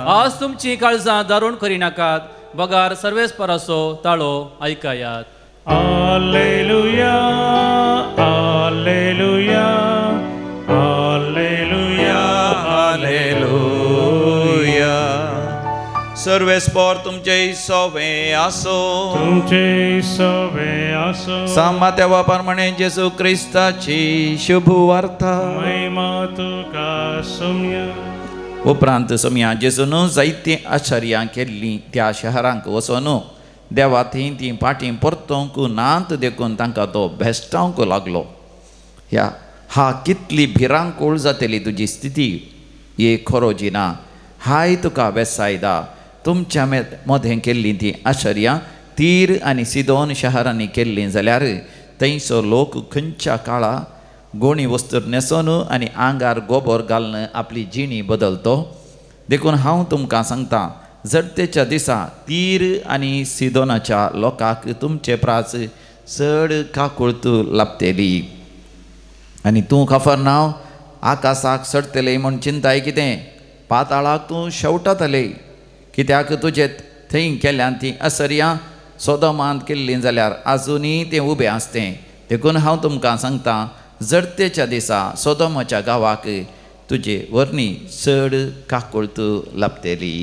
आज तुमची काळजां दारूण करिनाकात, बगार सर्वेस्पराचो ताळो आयकायात. Alleluia, alleluia, alleluia, alleluia. सर्वेस्पर तुमचे सोवे आसो, तुमचे सोवे आसो. सामात्या प्रमाणे जेजू क्रिस्ताची शुभ वार्ता. महिमा तुका सोम्या. उपरांत सोम्या जेजून जायतीं आश्चर्यां केल्लीं त्या शहरांक वचून देवा थंय तीं पाटीं परतोवंक नात देखून तांकां तो भेश्टावंक लागलो. ह्या हा कितली भिरांकूळ जातली तुजी स्थिती, ये खरो जिना हाय तुका वेसायदा. तुमच्या मदें केल्लीं तीं आश्चर्यां तीर आनी सिदोन शहरांनी केल्लीं जाल्यार थंयचो लोक खंयच्या काळा गोणी वस्तूर न्हेसोन आनी आंगार गोबोर घालून आपली जिणी बदलतो. देखून हांव तुमकां सांगता, जडतेच्या दिसा तीर आनी सिदोनाच्या लोकांक तुमचे प्रास चड काकुळत लाभतली. आनी तूं खफरनांव आकाशाक चडटलें म्हूण चिंताय कितें, पाताळाक तूं शेवटतलें. कित्याक तुजे थंय केल्यान तीं असर्यां सोदोमांत केल्लीं जाल्यार आजुनूय तें उबें आसतें. देखून हांव तुमकां सांगता, जडतेच्या दिसा सोदोमाच्या गांवाक तुजे वरनी चड काकुळत लाभतली.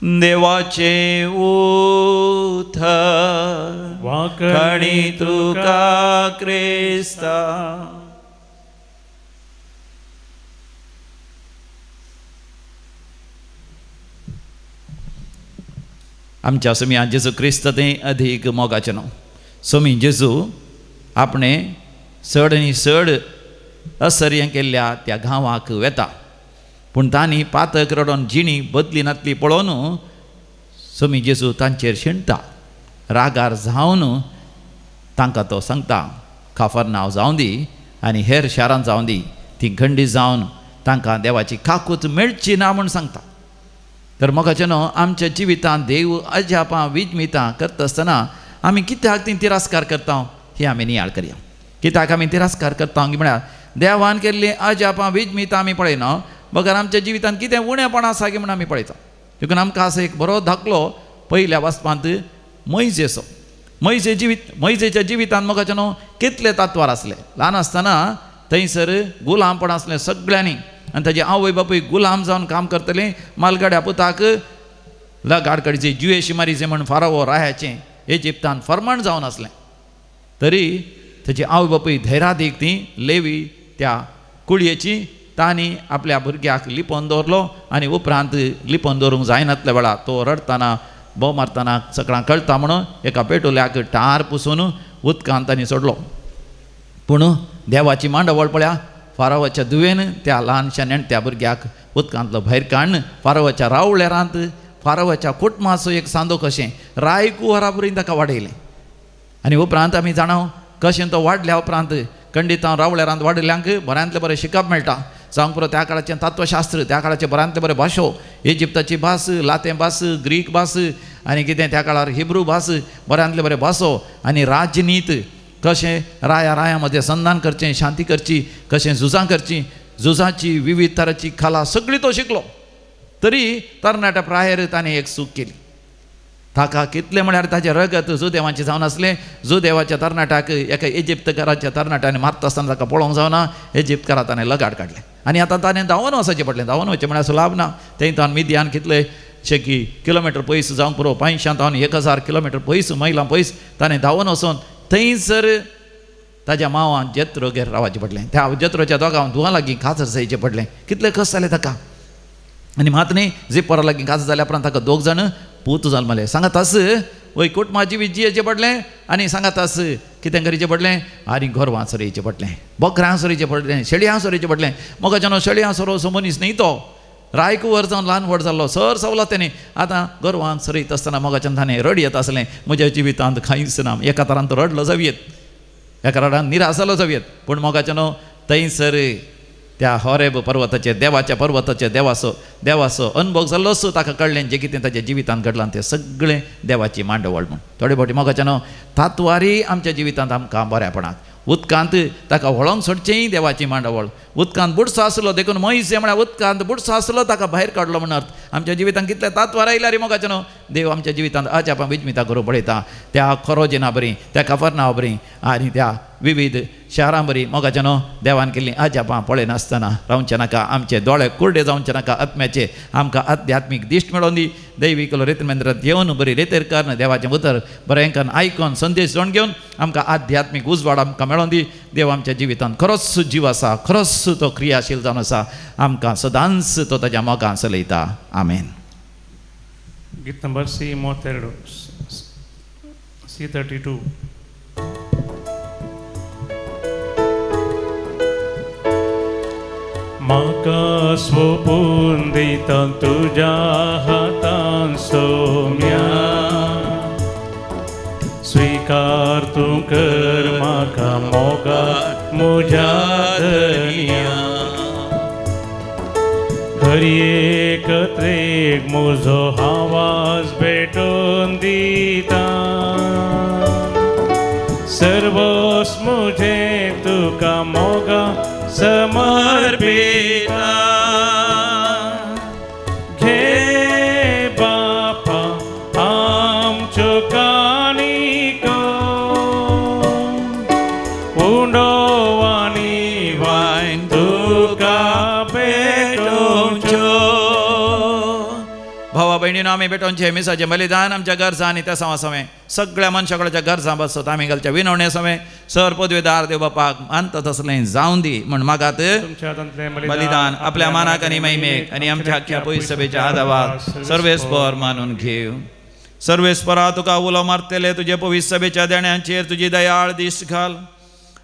देवाचें उतर वाखणी तुका क्रिस्ता. आमच्या सोम्या जेजू क्रिस्त तें अधीक मोगाचें न्हू. सोमी जेजू आपणें चड आनी चड असर्य केल्ल्या त्या गांवाक वेता, पूण तांणी पातक रडोन जिणी बदली नातली पळोवन सोमी जेजू तांचेर शिणटा. रागार जावन तांकां तो सांगता, खाफरनांव जावं दी आनी हेर शारांत जावं दी, ती घंडी जावन तांकां देवाची काकूत मेळची ना म्हूण सांगता. तर मोगाचें न्हू, आमच्या जिवितांत देव अजापां विजमितां करता आसतना आमी कित्याक ती तिरस्कार करता ही आमी नियाळ करया. कित्याक आमी तिरस्कार करता की म्हळ्यार देवान केल्लीं अजापां विजमितां आमी पळयना, बगर आमच्या जिवितांत कितें उणेपण आसा की म्हूण आमी पळयता. देखून आमकां आसा एक बरो धाकलो पयल्या वाचपांत मोयजेचो. मोयजेच्या जिवितांत मोगाचें न्हू कितले तत्वार आसले. ल्हान आसतना थंयसर गुलामपण आसलें सगळ्यांनी, आनी ताजी आवय बापूय गुलाम जावन काम करतले. मालगाड्या पुताक लगाड काडची जुयेशी मारीचे म्हूण फारावो रायाचें इजिप्तान फर्माण जावन आसलें. तरी ताजी आवय बापूय धैरादीक ती लेवी त्या कुळयेची तांणी आपल्या भुरग्याक लिपोवन दवरलो. आनी उपरांत लिपोवन दवरूंक जायनातल्या वेळार तो रडटना बोव मारतना सगळ्यांक कळटा म्हणून एका पेटुल्याक टार पुसून उदकांत तांणी सोडलो. पूण देवाची मांडावळ पळया, फारावाच्या दुवेन त्या ल्हानशा नेणट्या भुरग्याक उदकांतलो भायर काडून फारावाच्या रावळेरांत फारावाच्या कुटुंबाचो एक सांदो कशें रायकुवरा बरी ताका वाडयलें. आनी उपरांत आमी जाणा कशें तो वाडल्या उपरांत खंडितां रावळेरांत वाडिल्ल्यांक बऱ्यांतलें बरें शिकप मेळटा. जावंक पुरो त्या काळाचें तत्वशास्त्र, त्या काळाचें बऱ्यांतलें बरें भाशो, इजिप्ताची भास, लातें भास, ग्रीक भास आनी कितें त्या काळार हिब्रू भास, बऱ्यांतले बरे भासो आनी राजनीत कशें राया राया मदें संधान करचें, शांती करची, कशें झुजां करचीं, झुजाची विविध तराची कला सगळी तो शिकलो. तरी तरणाट्या प्रायेर ताणें एक चूक केली. ताका कितलें म्हळ्यार ताचें रगत जुदेवाचें जावन आसलें. जुदेवाच्या तरणाट्याक एका इजिप्तकाराच्या तरणाट्यान मारता आसतना ताका पळोवंक जावना, इजिप्तकारा ताणें लगाड काडलें. आनी आतां ताणें धांवन वचचें पडलें. धांवन वचचें म्हळ्यार असो लाभ ना. थंय तावन मिद्यान कितले शेकी किलोमिटर पयस जावंक पुरो, 500 तावन 1000 किलोमिटर पयस, मैलां पयस ताणें धांवन वचून थंयसर ताज्या मावान जेत्रोगेर रावचें पडलें. त्या जेत्रोच्या दोगां धुवां लागीं काजर जायचें पडलें. कितलें कश्ट जालें ताका. आनी मात न्ही जिपोरा लागीं काजर जाल्या उपरांत ताका दोग जाण पूत जाल मले. सांगात आस वय कुटुंबा जिवीत जियेचें पडलें आनी सांगात आस कितें करचें पडलें आनी गोरवां चरयचें पडलें, बोकरां चरयचें पडलें, शेळयां चरयचें पडलें. मोगाच्यानो शेळयां चरोवचो मनीस न्ही तो, रायकुवर जावन ल्हान व्हड जाल्लो, सर सवला तेणें. आतां गोरवांक चरयत आसतना मोगाच्यान ताणें रड येता आसलें, म्हज्या जिवितांत कांयच ना. एका तरान तो रडलो जावयेत, एका रडान निराश जालो जावयेत, पूण मोगाच्यानो थंयसर त्या होरेब पर्वताचेर, देवाच्या पर्वताचेर देवाचो अनुभव जाल्लोच ताका कळ्ळें जें कितें ताच्या जिवितांत घडलां तें सगळें देवाची मांडवळ म्हूण. थोडे फावटी मोगाच्यानो तातवारी आमच्या जिवितांत आमकां बऱ्यापणाक उदकांत ताका व्हळोंक सोडचेंय देवाची मांडवळ. उदकांत बुडसो आसलो देखून म्हैस म्हळ्यार उदकांत बुडसो आसलो ताका भायर काडलो म्हण अर्थ. आमच्या जिवितांत कितले तातवार आयल्यार रे मोगाच्यानो देव आमच्या जिवितांत अजापां विजमिता करूं पळयता. त्या खोरोजिना बरी, त्या कफरनांव बरी आनी त्या विविध शारां बरी मोगाच्यानो देवान केल्लीं अजापां पळयनासतना रावचें नाका. आमचे दोळे कुर्डे जावचें नाका आत्म्याचे. आमकां आध्यात्मीक दिश्ट मेळोवन दी. दैवीक रेतमेंद्रांत येवन बरी रेतेर करून देवाचें उतर बरें करून आयकोन संदेश जाण घेवन आमकां आध्यात्मीक उजवाड आमकां मेळोवन दी. देव आमच्या जिवितांत खरोच जीव आसा, खरोच तो क्रियाशील जावन आसा. आमकां सदांच तो ताज्या मोगान चलयता. आमेन. गीत नंबर सी 32, C32. म्हाका स्वपून दिता तुज्या हातान सोम्या, स्वीकार तूं कर म्हाका मोगा म्हज्या धनया. हर एक त्रेक म्हजो आवाज भेटून दिता, सर्वस म्हजें तुका मोगा समर्पिता. घे बापा आमच्यो काणिको, उंडो आनी वायन तुका भेटोवच्यो. भावा भयणीनो आमी भेटोवचें मिसाचें बलिदान आमच्या गरजां आनी त्या सवा सवें सगळ्या मनशाकडेच्या गरजां बसत आमी घालच्या विनवणे सवें सर पदवेदार देव बापाक मानता तसलें जावन दी म्हण मागात. बलिदान आपल्या मानाक आनी महिमेक आनी आमच्या आख्या पयस सभेच्या आदावाक सर्वेस्पर मानून घेव. सर्वेस्परा तुका उलो मारतले तुजे पवित्र सभेच्या देण्यांचेर तुजी दयाळ दिश्ट घाल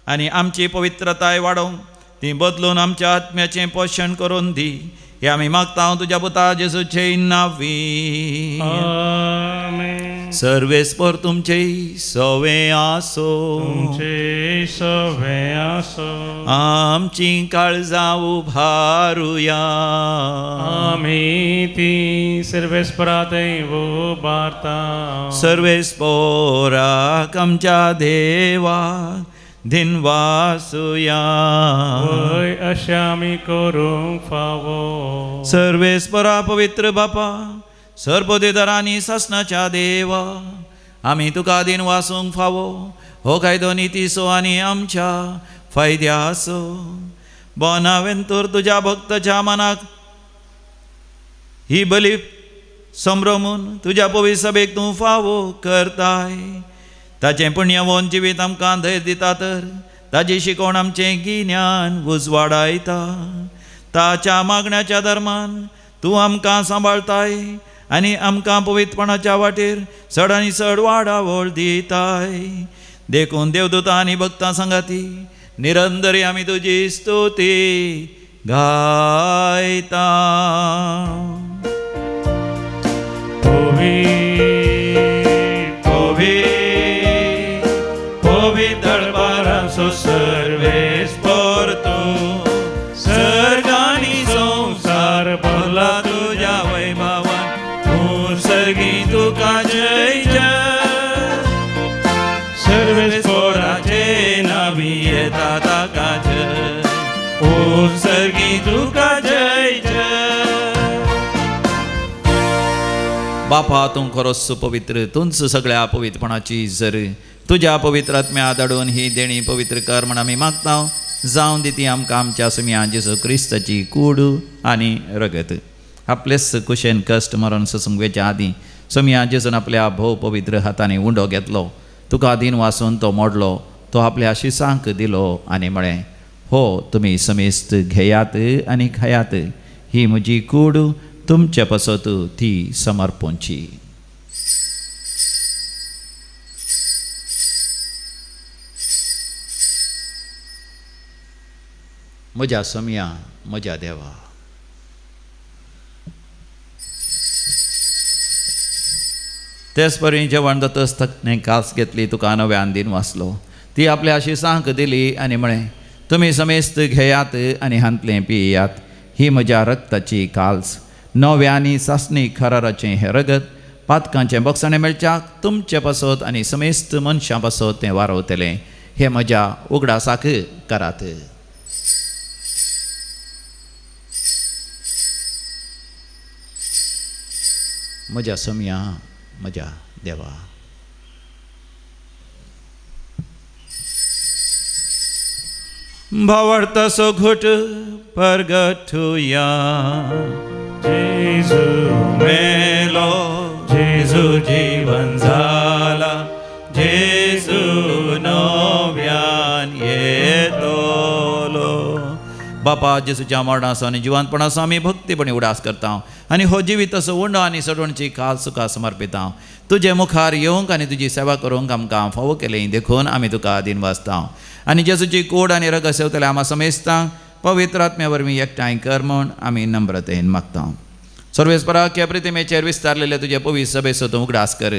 आनी आमची पवित्रताय वाडोवंक ती बदलून आमच्या आत्म्याचें पोशण करून दी. हे आमी मागता तुज्या पुता जेजूचे नांवी. आमेन. सर्वेस्पर तुमचे सवे आसो, तुमचे सवे आसो. आमची काळजां उभारुया. आमी ती सर्वेस्परा थंय उबारता. सर्वेस्पराक आमच्या देवा दिनवासुया. वय अशें आमी करूंक फावो. सर्वेस्परा पवित्र बापा, सर्वदेदारांनी सासणाच्या देवा, आमी तुका दिनवासूंक फावो. हो कायदो नितीचो आनी आमच्या फायद्याचो. बोनावेंतूर तुज्या भक्ताच्या मनाक ही बली संभ्रमून तुज्या पवित्र सभेक तूं फावो करताय. ताचें पुण्यवंत जिवीत आमकां धैर्य दिता तर ताजी शिकवण आमचें गिन्यान उजवाडायता. ताच्या मागण्याच्या धर्मान तूं आमकां सांबाळताय आनी आमकां पवित्रपणाच्या वाटेर चड आनी चड वाडावळ दिताय. देखून देवदूतां आनी भक्तां सांगाती निरंतरी आमी तुजी स्तुती गायता. सर्वेस्पर तूं सर्गानी संवसार भरला तुज्या वैभवान, तूं सर्गी तुका जय जय. सर्वेस्पराचे नावी येता ताका जय, ओ सर्गी तुका जय जय. बापा तूं खरोच पवित्र, तूंच सगळ्या पवित्रपणाची जर तुज्या पवित्र आत्म्या धाडून ही देणी पवित्र कर म्हण आमी मागता. जावन दी ती आमकां आमच्या सुमया जेजू क्रिस्ताची कूड आनी रगत. आपलेच कुशेन कश्ट मरण सोसूंक वेच्या आदीं सोमया जेजून आपल्या भोव पवित्र हातांनी उंडो घेतलो, तुका दीन वासून तो मोडलो, तो आपल्या शिसांक दिलो आनी म्हळें, हो तुमी समेस्त घेयात आनी खायात, ही म्हजी कूड तुमचे पासत ती समर्पणची. म्हज्या सोमया, म्हज्या देवा. तेच परी जेवण जातच ताणें कास घेतली, तुका नव्यान दीन वाचलो, ती आपल्या शिसांक दिली आनी म्हळें, तुमी समेस्त घेयात आनी हांतलें पियात, ही म्हज्या रक्ताची काल्स, नव्या आनी सासणी खराराचें हें रगत पातकांचें बक्षाणें मेळच्याक तुमचे पासत आनी समेस्त मनशां पासत तें वारवतलें. हें म्हज्या उगडासाक करात. म्हज्या सोमया, म्हज्या देवा. भावार्थाचो घोट परगटुया. जेजू मेलो, जेजू जीवन जाला, जेजू नव्यान येतलो. बापा जेजूच्या मरणाचो आनी जिवंतपणाचो आमी भक्तीपणी उडास करता आनी हो जिवीत असो उंडो आनी सडवणची काल सुखा समर्पिता. तुजे मुखार येवंक आनी तुजी सेवा करूंक आमकां फावो केली देखून आमी तुका दीन वाचता आनी जेजूची कोड आनी रगत सेवतले आमा समेस्तां पवित्र आत्म्या वरवीं एकठांय कर म्हूण आमी नम्रतेन मागता. सर्वेस्परा ह्या प्रतिमेचेर विस्तारलेले तुजे पवित्र सभेचो तूं उगडास कर.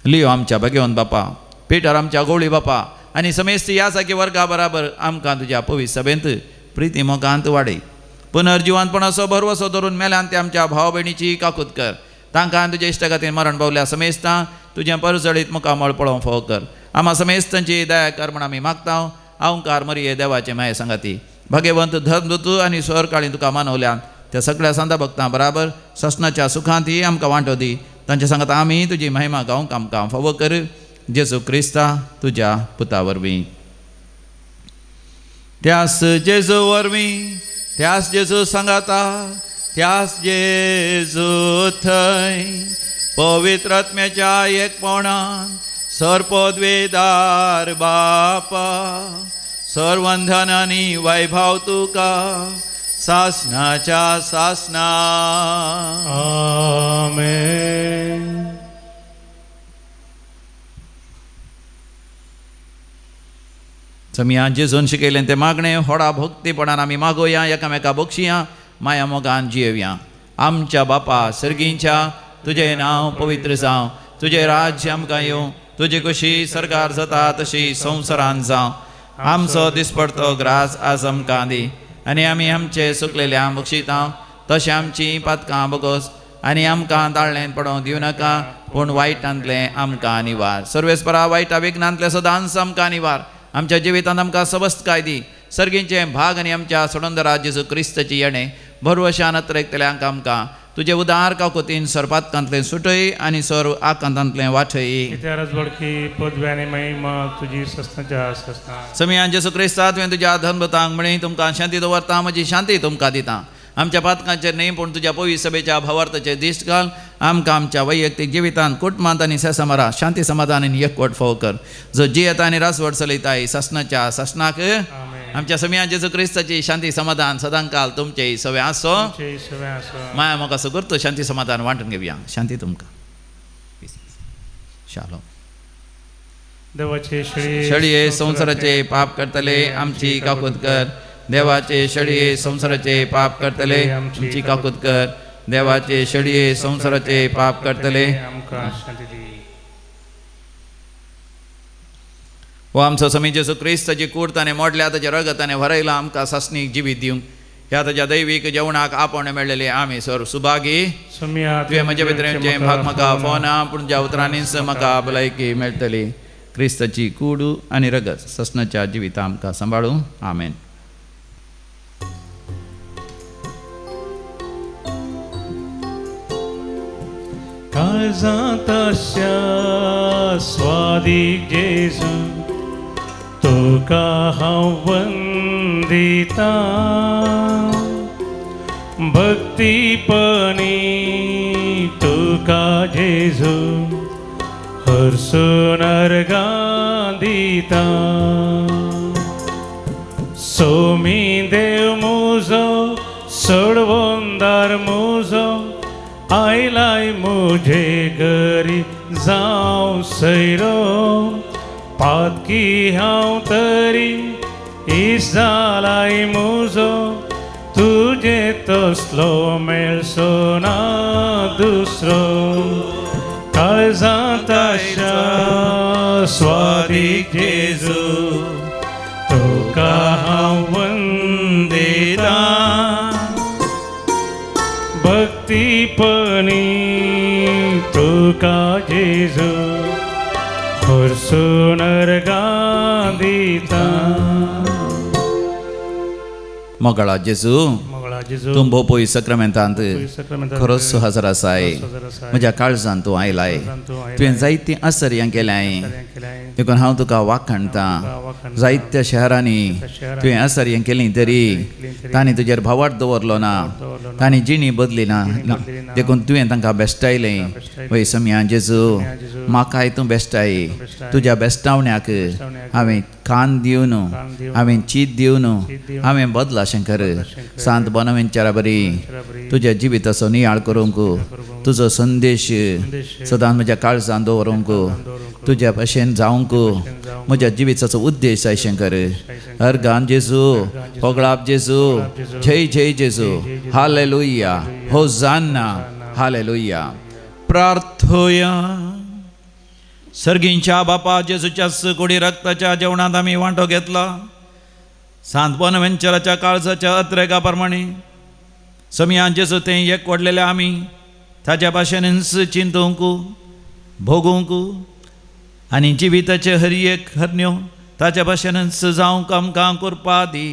लियो आमच्या भगवंत बापा, पिटर आमच्या गोवळी बापा आनी समेस्त ह्या सारकी वर्गा बराबर आमकां तुज्या पवित्र सभेंत प्रिती मोगांत वाडय. पुनर्जिवंतपणाचो भरवसो धरून मेल्यान ते आमच्या भाव भयणीची काकूत कर. तांकां तुज्या इश्टागतीन मरण पावल्या समेस्तां तुजें परजळीत मुखामळ पळोवंक फावो कर. आमा समेस्तांची दया कर म्हूण आमी मागता. अहंकार मरिये देवाचे माये सांगाती भगवंत धर्मदूत आनी स्वर काळी तुका मानवल्यान त्या सगळ्या सांदा भक्तां बराबर ससनाच्या सुखांत आमकां वांटो दी. तांच्या सांगात आमी तुजी महिमा गावंक आमकां फावो कर. जेजू क्रिस्ता तुज्या पुता वरवीं. त्यास जेजू वरवीं, त्यास जेजू सांगाता, त्यास जेजू थंय पवित्र आत्म्याच्या एकपणान सर्पद्वेदार बापा सर्वंधनानी वैभव तुका सासनाच्या सासना. आमेन. समिया जेजून शिकयलें तें मागणें होडा भक्तीपणान आमी मागोया, एकामेका बक्षिया, माया मोगान जियेवया. आमच्या बापा सर्गींच्या, तुजें नांव पवित्र जावं, तुजें राज्य आमकां येवं, तुजी कशी सरकार जाता तशी संवसारान जावं. आमचो दिसपडतो ग्रास आज आमकां दी आनी आमी आमचे सुकलेल्या बक्षिता तशें आमचीं पातकां बगोस आनी आमकां दाळ्ळें पडोवंक दिवं नाका, पूण वायटांतलें आमकां निवार. सर्वेस्परा वायटा विघ्नांतलें सदांच आमकां निवार. आमच्या जिवितांत आमकां सवस्तकाय दी. सर्गींचे भाग आनी आमच्या सोडंदरा जेजू क्रिस्ताची येणें भरवशान अत्रेकतल्यांक आमकां तुजे उदार काकुतीन सर्पातकांतलें सुटय आनी सर्व आकांतांतलें वाटय. समियान जेजू क्रिस्ता तुवें तुज्या धर्मतांक म्हळें, तुमकां शांती दवरता, म्हजी शांती तुमकां दिता. आमच्या पातकांचेर न्हय पूण तुज्या पवित्र सभेच्या भावार्थाचेर दिश्ट घाल. आमकां आमच्या वैयक्तीक जिवितांत, कुटुंबांत आनी सेसमारा शांती समाधान आनी एकवट फावो कर. जो जियेता आनी रासवट चलयताय सासनाच्या सासनाक. आमच्या समिया जेजू क्रिस्ताची शांती समाधान सदांकाल तुमचे सवे आसो. माया म्हाका सुगुर्त शांती समाधान वांटून घेवया. शांती तुमकां. शालोम. शेळये संवसाराचे पाप करतले आमची काकूत कर. देवाचे शेळये संवसाराचे पाप करतले आमची काकूत कर. देवाचे शेळये संवसाराचे पाप करतले. हो आमचो समी जेजू क्रिस्त ताची कूड ताणें मोडल्या, ताच्या रगत ताणें व्हरयलां आमकां सासणीक जिवीत दिवंक. ह्या ताच्या दैवीक जेवणाक आपोवणें मेळ्ळेलें आमी सर सुभागी. तुवें म्हज्या भितरचें भाग म्हाका फोना, पूण ज्या उतरांनीच म्हाका भलायकी मेळटली. क्रिस्ताची कूड आनी रगत ससनाच्या जिविता आमकां सांबाळूं. आमेन. काळजांत आशा स्वादीक जेजू, तो तुका हांव वंदिता भक्तीपणी तुका जेजू हरसून अर्घां दिता सोमी देव मुजो सोडवंदार मुजो आयलाय मुझे घरी जावं सैरो पातकी हांव तरी इस जालाय मुजो तुजे तसलो मेळचो ना दुसरो काळजांत आशा स्वादीक जेजू तुका हांव वंदिता भक्तीपणी तुका जेजू हरसून अर्घां दिता. मोगाळा जेजू, तूं भोपोय सक्रामेंतांत खरोच हजर आसाय. म्हज्या काळजांत तूं आयलाय, तुवें जायतीं आश्चर्यां केल्यांय, देखून हांव तुका वाखाणतां. जायत्या शहरांनी तुवें आश्चर्यां केलीं तरी तांणी तुजेर भावार्थ दवरलो ना, तांणी जिणी बदली ना, देखून तुवें तांकां बेश्टायलें. वय सम्या जेजू, म्हाकाय तूं बेश्टाय. तुज्या बेश्टावण्याक हांवें कान दिवन, हांवें चीत दिवन, हांवें बदला शंकर. सांत बोनावेंचरा बरी तुज्या जिविताचो नियाळ करूंक, तुजो संदेश सदांच म्हज्या काळजान दवरूंक, तुज्या भशेन जावंक म्हज्या जिविताचो उद्देश जाय शंकर. अर्गान जेजू, होगळाप जेजू, जय जय जेजू, हालेलुया, होजान्ना, हालेलुया. प्रार्थोया. सर्गींच्या बापा, जेजूच्या कुडी रक्ताच्या जेवणांत आमी वांटो घेतला. सांत बोनावेंचराच्या काळजाच्या अत्रेगा प्रमाणे समयान जेजू तें एक वडलेले आमी ताज्या भाशेनच चिंतूंक, भोगूंक आनी जिविताचे हर एक हरण्यो ताज्या भाशेनच जावंक आमकां कृपा दी.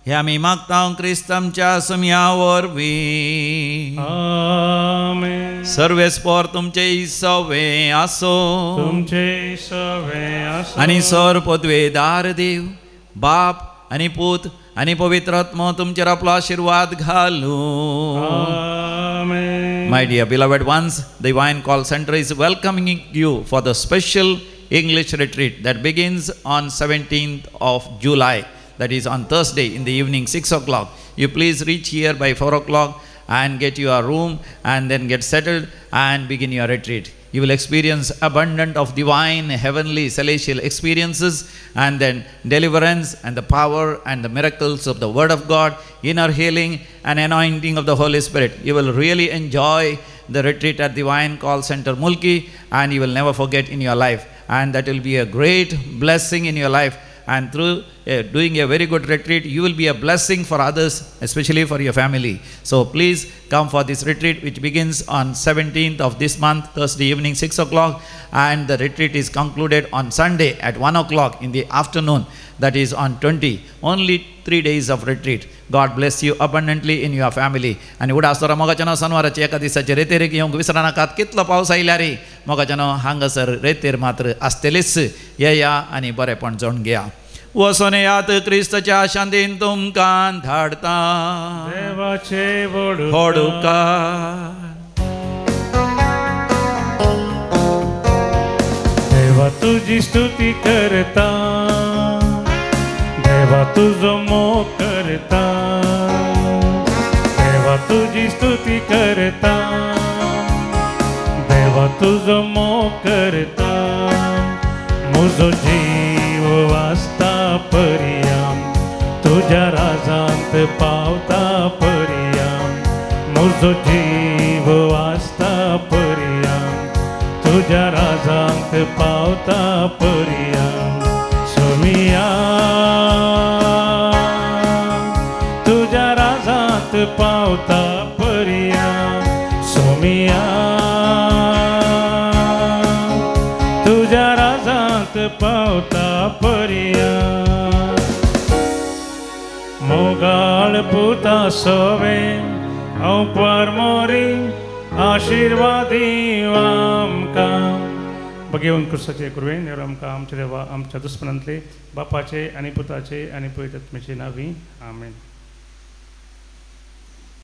हे आमी मागता क्रिस्त आमच्या समया वरवीं. आमेन. सर्वेस्पोर तुमचे सवे आसो, तुमचे सवे आसो, आनी सर पदवेदार देव बाप आनी पूत आनी पवित्र आत्मो तुमचेर आपलो आशिर्वाद घालूं. आमेन. My dear beloved ones, the Divine Call Center is welcoming you for the special English retreat that begins on 17th of July. That is on Thursday in the evening, 6 o'clock. You please reach here by 4 o'clock and get your room and then get settled and begin your retreat. You will experience abundant of divine, heavenly, celestial experiences and then deliverance and the power and the miracles of the Word of God, inner healing and anointing of the Holy Spirit. You will really enjoy the retreat at Divine Call Center Mulki, and you will never forget in your life. And that will be a great blessing in your life. And through doing a very good retreat, you will be a blessing for others, especially for your family. So please come for this retreat, which begins on 17th of this month, Thursday evening, 6 o'clock. And the retreat is concluded on Sunday at 1 o'clock in the afternoon. That is on 20. Only 3 days of retreat. God bless you abundantly in your family. आनी उडास दवरा मोगाच्यानो, सनवाराचे एका दिसाचे रेतेर येवंक विसरनाकात. कितलो पावस आयल्यार रे मोगाच्यानो हांगासर रेतेर मात्र आसतलीच. येया आनी बरेपण जावन घेया. वचोन येयात, क्रिस्ताच्या शांतीन तुमकां धाडता. देवाचे व्हडुकार. देवा तुजी स्तुती करता, देवा तुजो मोग करता, देवा तुजी स्तुती करता, देवा तुजो मोग करता. मुजो जीव वाचता परियाम, तुज्या राजांत पावता परियाम. मुजो जीव वाचता परियाम, तुज्या राजांत पावता परियाम. सोमिया तुज्या राजांत पावता परिया, सोमिया तुज्या राजांत पावता परिया. मोगाळ पुता सोवे हांव परमोरी आशिर्वादी आमकां. बगेवन क्रिस्ताचे कुरवेन देव आमकां आमच्या देवा आमच्या दुस्मनांतले बापाचे आनी पुताचे आनी पवित्र आत्म्याचे नांवी आमेन.